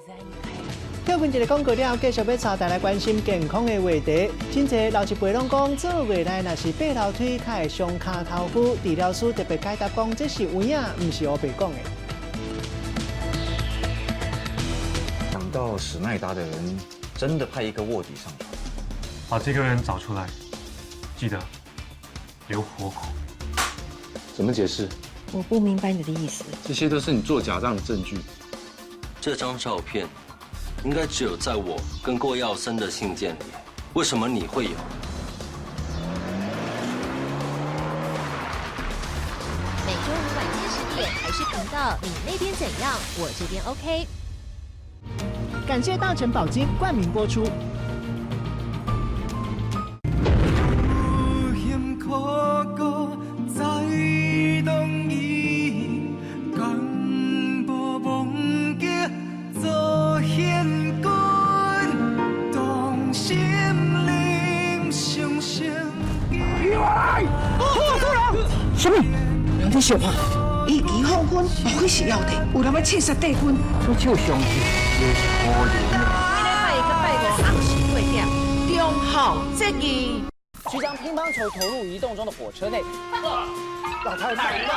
跳過一个廣告了後，繼續欲帶大家來關心健康的話題。真濟老一輩攏講，做月內若是爬樓梯，較會傷跤頭骨。治療師特別解答講，這是有影，毋是烏白講的。想到史奈達的人真的派一個臥底上船，把這個人找出來，記得留活口。怎麼解釋？我不明白你的意思。這些都是你做假賬的證據。這張照片。應該只有在我跟郭耀森的信件裡，為什麼你會有？每週五晚間10點，台視頻道，你那邊怎樣，我這邊 OK。感謝大成寶金冠名播出。什麼？你小看，伊期放軍，無去是要的，有人欲刺殺帝君。出手相助，也是可怜。每禮拜一佮拜五暗時八头这字。需将乒乓球投入移动中的火车内。老太太。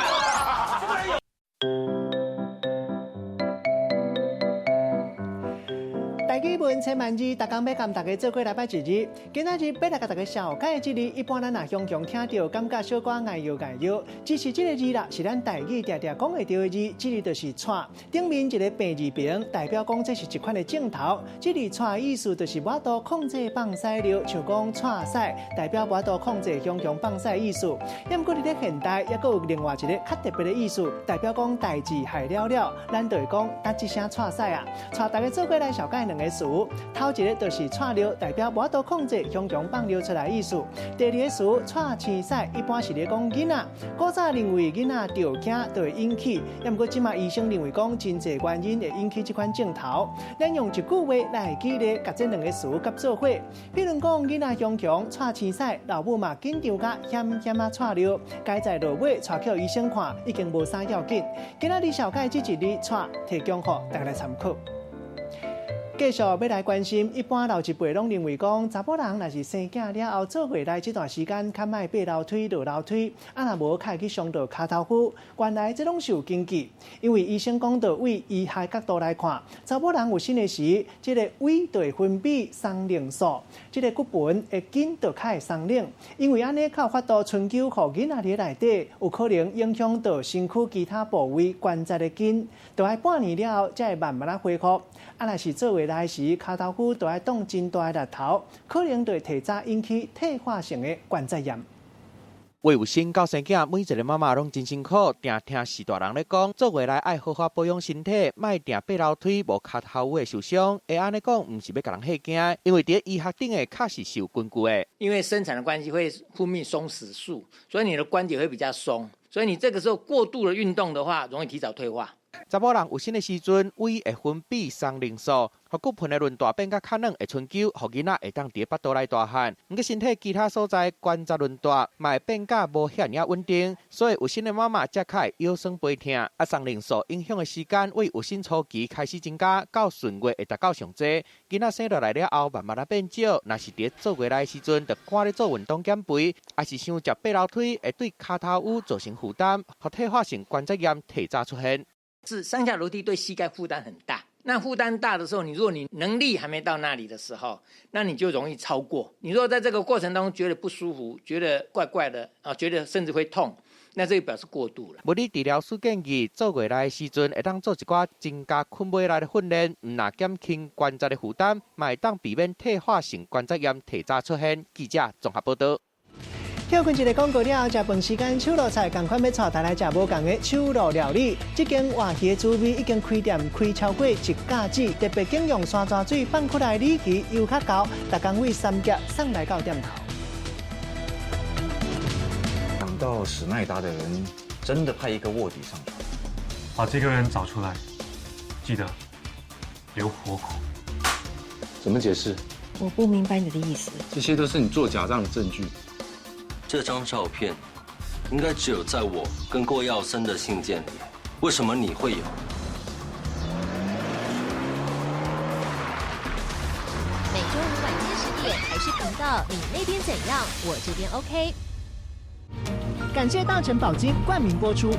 台语文千万字，逐工欲共大家做伙来摆一字。今仔日欲来共大家绍介这字，一般咱若常常听著，感觉小可碍摇碍摇。只是这个字啦，是咱台语定定讲会著的字，这字就是“掣”。顶面一个平字旁，代表讲这是一款的镜头。这字“掣”的意思就是无法度控制放屎尿，像讲“掣屎”，代表无法度控制雄雄放屎的意思。抑毋过伫咧现代，犹阁有另外一个较特别的意思，代表讲代志害了了，咱就会讲得这声掣屎啊。带大家做伙来绍介两个词，头一个就是掣尿，代表无法度控制雄雄放尿出来意思。第二个词掣青屎，一般是咧讲囡仔。古早认为囡仔著惊就会引起，抑毋过这马医生认为讲真济原因会引起这款症头。咱用一句话来举例，共这两个词合做伙。比如讲囡仔雄雄掣青屎，老母嘛紧张甲险险仔掣尿，佳哉落尾带去医生看，已经无啥要紧。今仔日绍介这一字掣，提供予大家来参考。继续欲来关心，一般老一辈拢认为讲，查某人若是生囝了后做月内这段时间，较莫爬楼梯、落楼梯，啊若无较会去伤著跤头趺。原来这拢是有根据，因为医生讲到，对医学角度来看，查某人有身的时，这个胃就会分泌松龄素，这个骨盆的筋就较会松软。因为按呢较有法度春秋予囡仔伫内底，有可能影响到身躯其他部位关节的筋，就爱半年了后才会慢慢仔恢复。啊，若是做月来时，跤头趺就爱挡真大的力头，可能就会提早引起退化性的关节炎。为有生到生囝，每一个妈妈拢真辛苦，定听序大人咧讲，做月内爱好好保养身体，莫定爬楼梯，无跤头趺会受伤。会按呢讲，毋是欲共人吓惊，因为伫医学顶的确实是有根据的。因为生产的关系会分泌松弛素，所以你的关节会比较松，所以你这个时候过度的运动的话，容易提早退化。查某人有身的时阵，胃会分泌松龄素，予骨盆的韧带变甲较软，会春秋，予囡仔会当伫腹肚内大汉。毋过身体其他所在关节韧带嘛会变甲无遐尔仔稳定，所以有身的妈妈才较会腰酸背疼。啊，松龄素影响的时间为有身初期开始增加，到顺月会达到上济。囡仔生落来了后，慢慢仔变少。若是伫做月内的时阵，就赶咧做运动减肥，抑是伤食爬楼梯，会对跤头趺造成负担，予退化性关节炎提早出现。是上下楼梯对膝盖负担很大，那负担大的时候，你如果你能力还没到那里的时候，那你就容易超过。你如果在这个过程当中觉得不舒服，觉得怪怪的啊，觉得甚至会痛，那这个表示过度了。物理治疗师建议，做月内的时阵会当做一寡增加困袂力的训练，毋若减轻关节的负担，嘛会当避免退化性关节炎提早出现。记者综合报道。歇睏一个广告了后，食饭时间，手路菜仝款欲带大家来食无仝的手路料理。这间活鱼的滋味已经开店开超过一甲子，特别拣用山泉水放出来里鱼油较厚，逐工为三峡送来到店头。想到史奈达的人真的派一个卧底上船，把这个人找出来，记得留活口。怎么解释？我不明白你的意思。这些都是你做假账的证据。这张照片应该只有在我跟郭耀森的信件里，为什么你会有？每周五晚间10点，台视频道，你那边怎样？我这边 OK。感谢大成宝金冠名播出。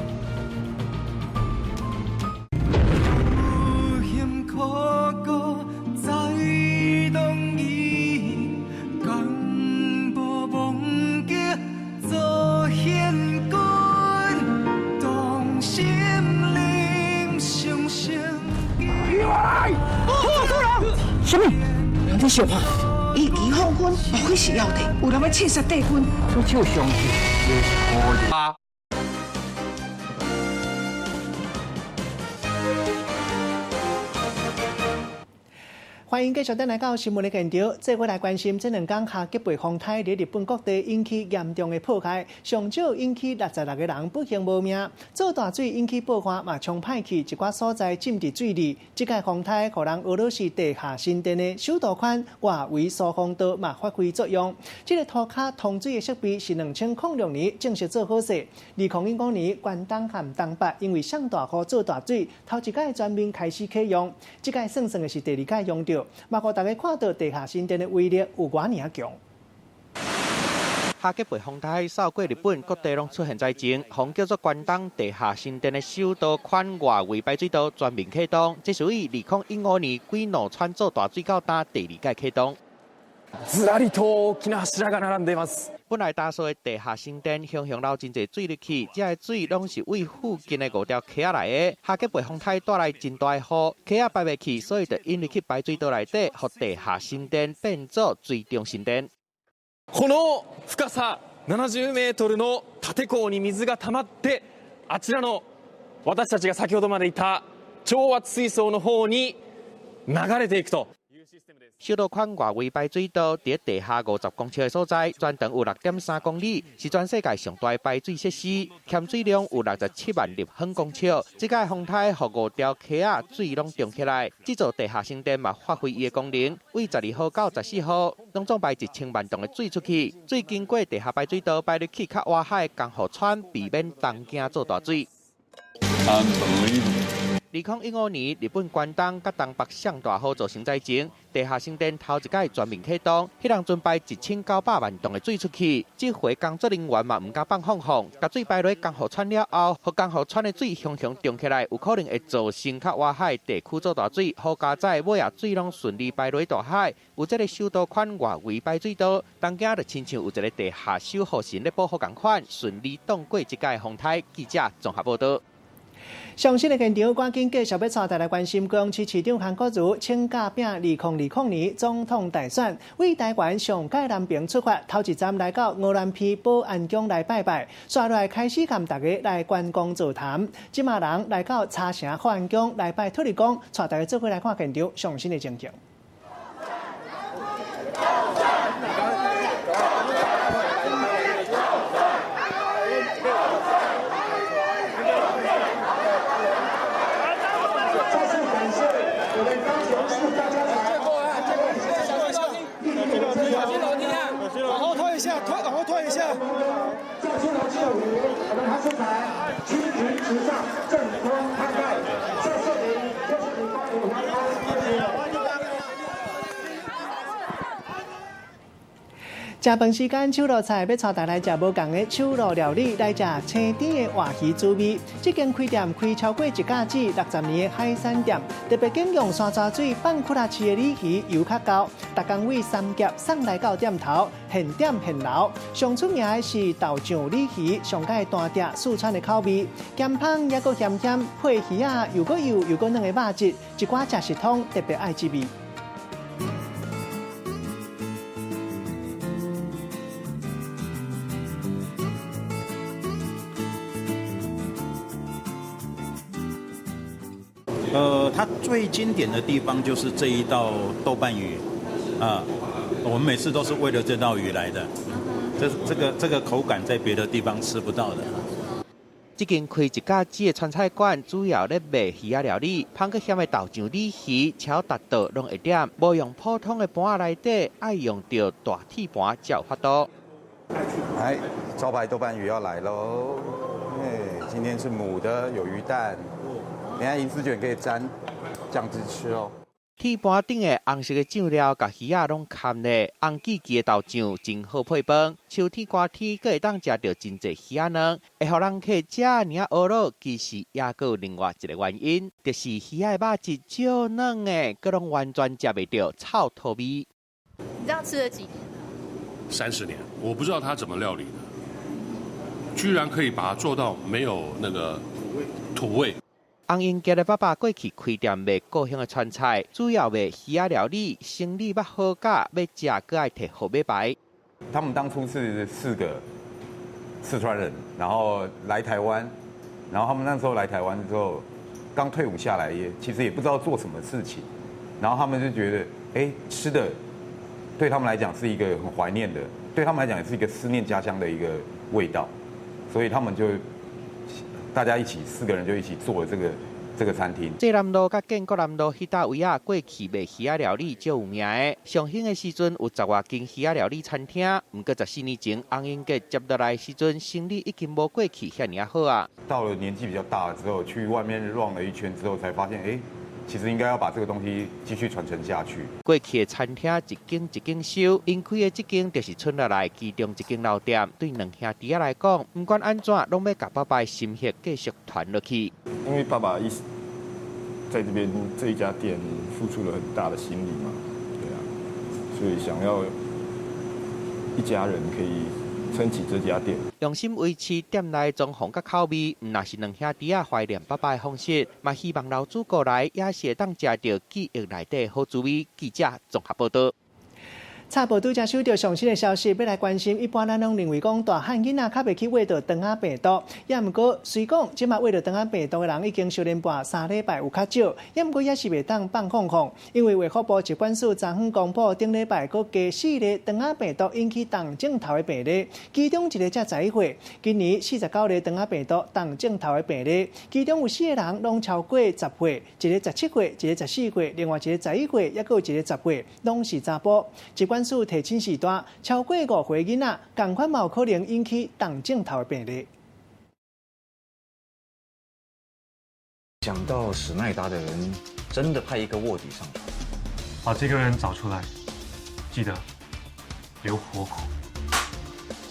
什么？两天小怕，伊期放军，无去是要的，有人欲刺杀帝君。出手相助，也是可以。欢迎继续转来到新闻的现场，这回来关心这两天下吉贝风台伫日本各地引起严重的破坏，上少引起66个人不幸无命。做大水引起爆发，嘛冲歹去一寡所在浸伫水里。这届风台予人俄罗斯地下神殿的首都圈外围疏风道嘛发挥作用。这个涂跤通水的设备是2006年正式做好势。2015年关东和东北因为上大雨做大水，头一届全面开始启用。这届算算的是第二届用著。嘛，予大家看到地下神殿的威力有偌尔强。哈吉貝風颱掃過日本，各地攏出現災情。予叫做關東地下神殿的首都圈外圍排水道全面啟動，這屬於2015年鬼怒川做大水到今第二屆啟動。ずらりと大きな柱が並んでいます。本來大數的地下神殿，雄雄流真濟水入去，這个水攏是為附近的五條溪仔來的。哈吉貝風颱帶來真大的雨，溪仔排袂去，所以就引入去排水道內底，予地下神殿變做水中神殿。この深さ70メートルの立坑に水が溜まって、あちらの私たちが先ほどまでいた調圧水槽の方に流れていくと。首都圈外圍排水道佇地下50公尺的所在，全長有6.3公里，是全世界上大的排水設施，含水量有67萬立方公尺。這屆風颱予五條溪仔水攏漲起來，這座地下神殿嘛發揮伊的功能，為12號到14號，攏總排1000萬噸的水出去，水經過地下排水道排入去較外海的江戶川，避免東京做大水。2015年，日本關東佮東北上大雨造成災情，地下神殿頭一擺全面啟動，彼當陣排1900萬噸的水出去。這回工作人員嘛毋敢放放放，共水排落江戶川了後，予江戶川的水雄雄漲起來，有可能會造成較外海地區做大水。好佳哉，尾仔水攏順利排落大海。有這个首都圈外圍排水道，東京就親像有一个地下守護神咧保護仝款，順利擋過這屆風颱。記者綜合報導。上新的現場，趕緊繼續欲帶大家關心高雄市市長韓國瑜請假拼2020年總統大選，為台灣上屆南平出發，頭一站來到鵝鑾鼻保安宮來拜拜，紲落來開始佮大家來觀光座談。這馬人來到茶城福安宮來拜土地公，帶大家做伙來看現場上新的情景。往后退一下。再出来之后，我們韓市長青雲直上，正宗看待。謝謝你，謝謝你幫我們謝謝。食飯時間，手路菜欲帶大家來食無仝的手路料理，來食青甜的活魚滋味。這間開店開超過一甲子60年的海產店，特別揀用山泉水放窟仔飼的鯉魚油較厚，逐工為三峽送來到店頭，現點現撈。上出名的是豆醬鯉魚，上佳單碟四川的口味，鹹香猶閣鹹鹹，配魚仔又閣幼又閣嫩的肉質，一寡食食通特別愛這味。它最經典的地方就是這一道豆瓣魚，啊，我們每次都是為了這道魚來的，這個口感在別的地方吃不到的。這間開一家子的川菜館，主要咧賣魚仔料理，香閣鹹的豆醬鯉魚、炒達豆攏會點，無用普通的盤仔內底，愛用著大鐵盤才有法度。哎，招牌豆瓣魚要來嘍！哎，今天是母的，有魚蛋。等下銀絲捲可以沾醬汁吃哦。鐵盤頂的紅色的醬料，共魚仔攏崁咧，紅記記的豆醬真好配飯。秋天寒天，閣會當食著真濟魚仔卵，會予人客遮爾仔懊惱，其實也閣有另外一個原因，就是魚仔的肉質少嫩的，閣攏完全食袂著臭土味。你這樣吃了幾年？30年，我不知道他怎麼料理的，居然可以把它做到沒有那個土味。洪英傑的爸爸過去開店賣高雄的川菜，主要賣魚仔料理，生意捌好價，欲食閣愛提號碼牌。他們當初是4個四川人，然後來台灣，然後他們那時候來台灣之後，剛退伍下來也其實也不知道做什麼事情，然後他們就覺得，哎，吃的對他們來講是一個很懷念的，對他們來講也是一個思念家鄉的一個味道，所以他們就。大家一起4個人就一起做了這個餐廳。濟南路佮建國南路彼搭位仔，過去賣魚仔料理足有名的。上興的時陣有10外間魚仔料理餐廳，毋過14年前洪英傑接落來時陣，生意已經無過去遐爾仔好啊。到了年紀比較大了之後，去外面繞了一圈之後，才發現，哎，其实应该要把这个东西继续传承下去。过去的餐厅一间一间收，𪜶开的这间就是村落内其中一间老店。对两兄弟仔来讲，毋管按怎，拢欲共爸爸的心血继续传落去。因为爸爸一在这边这一家店付出了很大的心力嘛，对啊，所以想要一家人可以撑起这家店。用心维持店内装潢佮口味，毋但是两兄弟仔怀念爸爸的方式，嘛希望老主顾来也是会当食著记忆内底好滋味。记者综合报道。插播拄才收著上新的消息，欲来关心。一般咱拢认为讲大汉囡仔较袂去秽著肠仔病毒，也毋过虽讲这马秽著肠仔病毒的人已经相连跋3礼拜有较少，也毋过也是袂当放放放，因为卫福部疾管署昨昏公布，顶礼拜阁加四例肠仔病毒引起重症头的病例，其中一个才11岁，今年49例肠仔病毒重症头的病例，其中有四个人拢超过10岁，一个17岁，一个14岁，另外一个11岁，犹阁有一个10岁，拢是查埔。疾管署提醒序大，超过5岁囡仔，仝款嘛有可能引起重症头的病例。想到史奈达的人真的派一个卧底上船，把这个人找出来，记得留活口。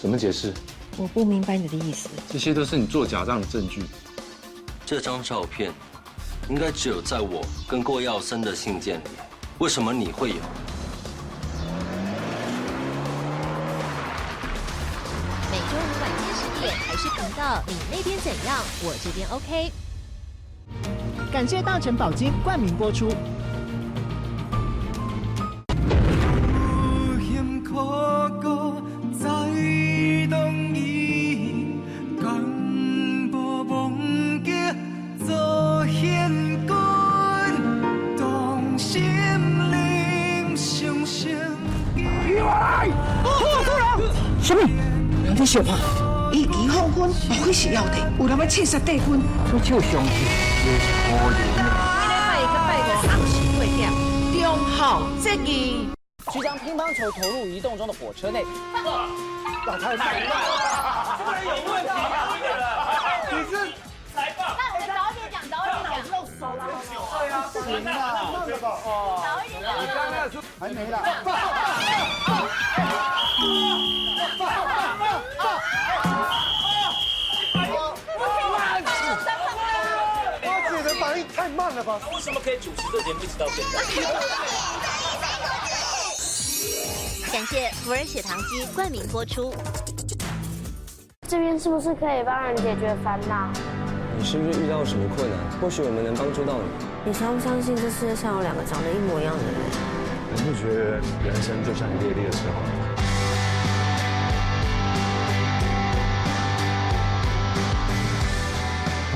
怎么解释？我不明白你的意思。这些都是你做假账的证据。这张照片应该只有在我跟郭耀森的信件里，为什么你会有？每周五晚间10点，台视频道，你那边怎样？我这边 OK。感谢大成宝金冠名播出。险苦阁再动伊，敢无忘记做献君，同心灵相相起来！什么？你相看，以期放军，莫非是枵底？有人欲刺杀帝君？出手相助，这是可怜的。礼拜一到拜五暗时8点，中好这个。即将乒乓球投入移动中的火车内。老太太，这个人有问题啊！你是财报。那我们早点讲，早点讲。露手了，对啊，不行啊，早一点讲。你刚刚是还没啦。我姐的反应太慢了吧？为什么可以主持这节目一直到现在？感谢福尔血糖机冠名播出。这边是不是可以帮人解决烦恼？你是不是遇到什么困难？或许我们能帮助到你。你相不相信这世界上有两个长得一模一样的人？你不觉得人生就像一列列车吗？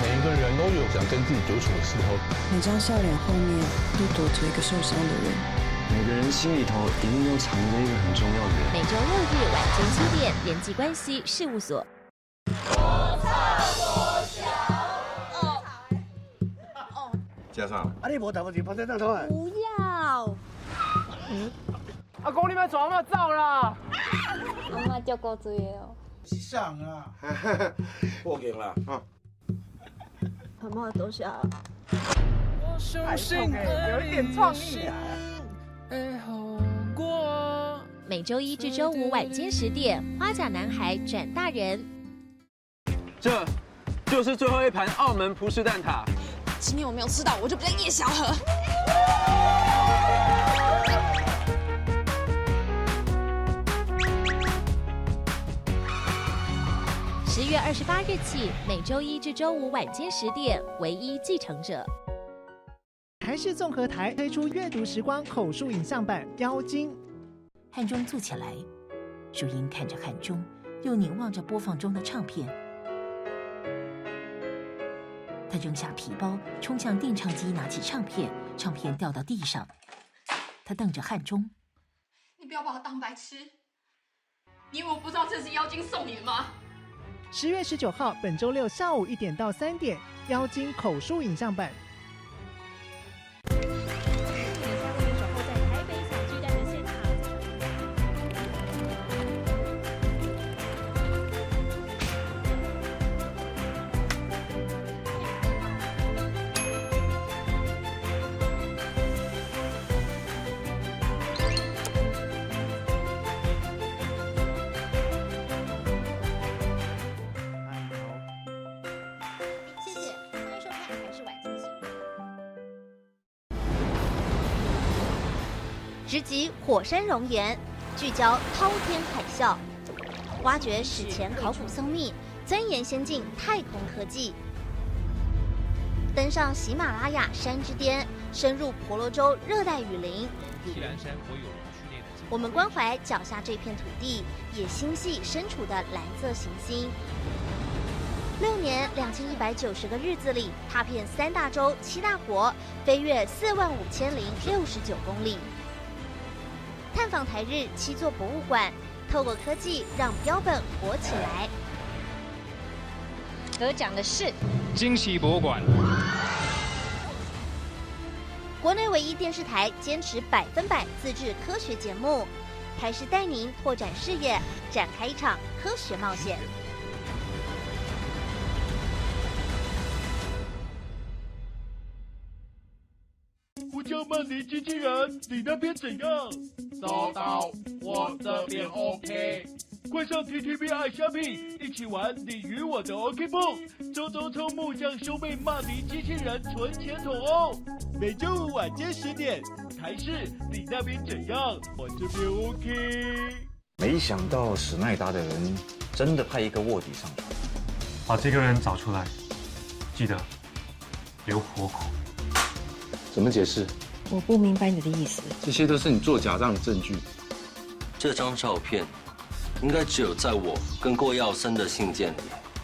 每一个人都有想跟自己独处的时候。每张笑脸后面都躲着一个受伤的人。每个人心里头一定都藏着一个很重要的人。每周六日晚间7点，人际关系事务所。加上。啊，你无头就放在那头啊。不要。阿公，你莫带阿嬷走啦！阿嬷足古锥的哦。是啥啊？破镜啦！阿嬷多谢。有一点创意啊。每周一至周五晚间10点，《花甲男孩转大人》。这就是最后一盘澳门葡式蛋挞。今天我没有吃到，我就不叫叶小河。10月28日起，每周一至周五晚间10点，《唯一继承者》。台视综合台推出阅读时光口述影像版《妖精》。汉中坐起来，淑英看着汉中，又凝望着播放中的唱片。他扔下皮包，冲向电唱机，拿起唱片，唱片掉到地上。他瞪着汉中：“ 你不要把我当白痴！你以为我不知道这是妖精送你的吗？” 10月19号，本周六下午1点到3点，《妖精》口述影像版。直击火山熔岩，聚焦滔天海啸，挖掘史前考古僧秘，钻研先进太空科技，登上喜马拉雅山之巅，深入婆罗洲热带雨林。我们关怀脚下这片土地，也心系身处的蓝色行星。6年2190个日子里，踏遍三大洲七大国，飞越45,069公里，探访台日七座博物馆，透过科技让标本活起来。得奖的是惊喜博物馆。国内唯一电视台坚持100%自制科学节目，台视带您拓展视野，展开一场科学冒险。我叫曼尼机器人，你那边怎样？收到，我这边 OK。快上 TTV 爱虾米，一起玩你与我的 OK 绷，周周抽木匠兄妹曼尼机器人存钱筒哦。每周五晚间10点，台视，你那边怎样？我这边 OK。没想到史奈达的人真的派一个卧底上船，把这个人找出来，记得留活口。怎么解释？我不明白你的意思。这些都是你做假账的证据。这张照片应该只有在我跟郭耀森的信件里，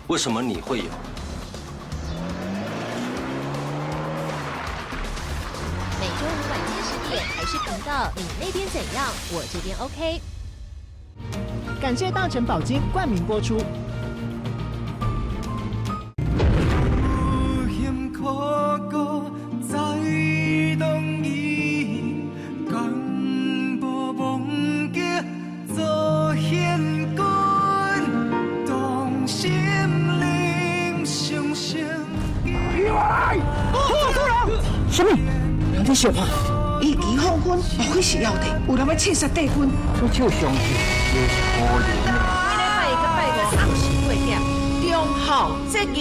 为什么你会有？每周五晚间10点，台视频道，你那边怎样？我这边 OK。感谢大成宝金冠名播出。有险可搁再动伊，敢无忘记做献君，同心灵相相起来！副处长，什么？人伫相拍？伊期放军，莫非是枵底？有人欲刺杀帝君？出手相助，也是可怜的。每礼拜一佮拜五暗时8点，忠孝节义。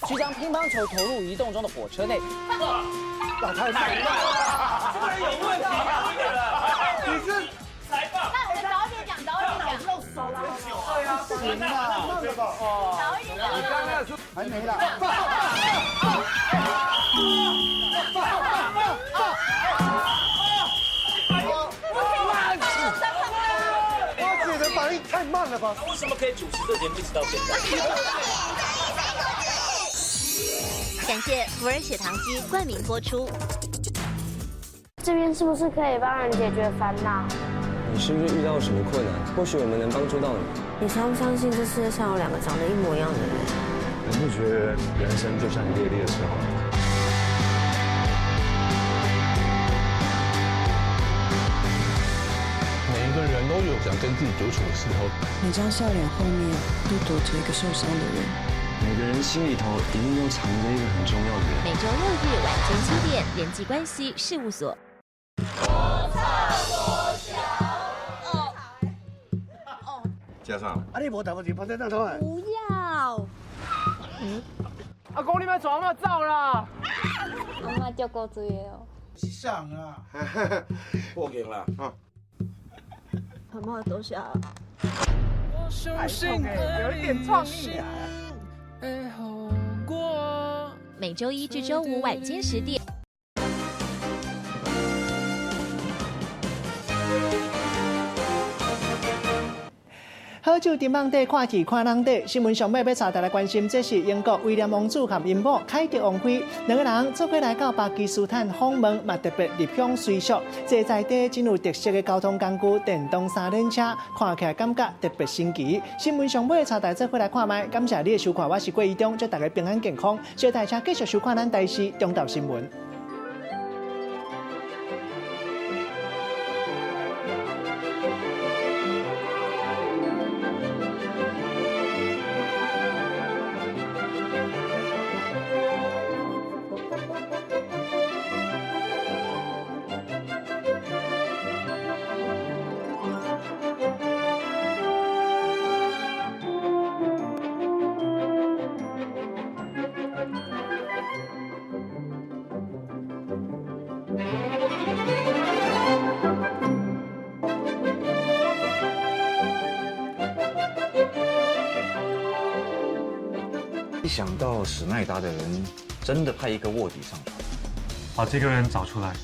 即将乒乓球投入移动中的火车内。老太太，这个人有问题啊！你是裁判。那我们早点讲，早点讲。露手了。对啊，不行啊，慢了吧？早一点讲。你刚刚说还没啦。我姐的反应太慢了吧？为什么可以主持这节目一直到现在？感谢福尔血糖机冠名播出。这边是不是可以帮人解决烦恼？你是不是遇到什么困难？或许我们能帮助到你。你相不相信这世界上有两个长得一模一样的人？你不觉得人生就像一列列车吗？每一个人都有想跟自己独处的时候。每张笑脸后面都躲着一个受伤的人。每个人心里头一定都藏着一个很重要的人。每周六日晚间7点，人际关系事务所。加上。啊，你无代志，放在那头啊。不要。嗯。阿公，你莫带阿嬷走啦。阿嬷足古锥的哦。是啥啊？破镜啦。阿嬷多谢。有一点创意啊。每周一至周五晚间10点。好酒沉网底，看戏看人底。新闻上尾欲带大家来关心，这是英国威廉王子和𪜶某凯特王妃两个人做伙来到巴基斯坦访问，嘛特别入乡随俗，坐在地真有特色的交通工具——电动三轮车，看起来感觉特别新奇。新闻上尾带大家做伙来看觅，感谢你的收看，我是郭怡中，祝大家平安健康。小台车继续收看咱台视中昼新闻。想到史奈达的人真的派一个卧底上船，把这个人找出来，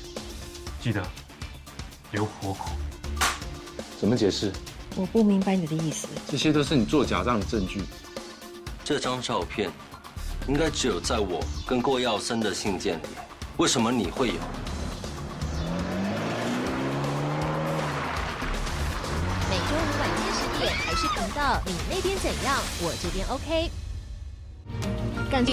记得留活口。怎么解释？我不明白你的意思。这些都是你做假账的证据。这张照片应该只有在我跟郭耀森的信件里，为什么你会有？每周五晚间10点，台视频道，你那边怎样？我这边 OK。感。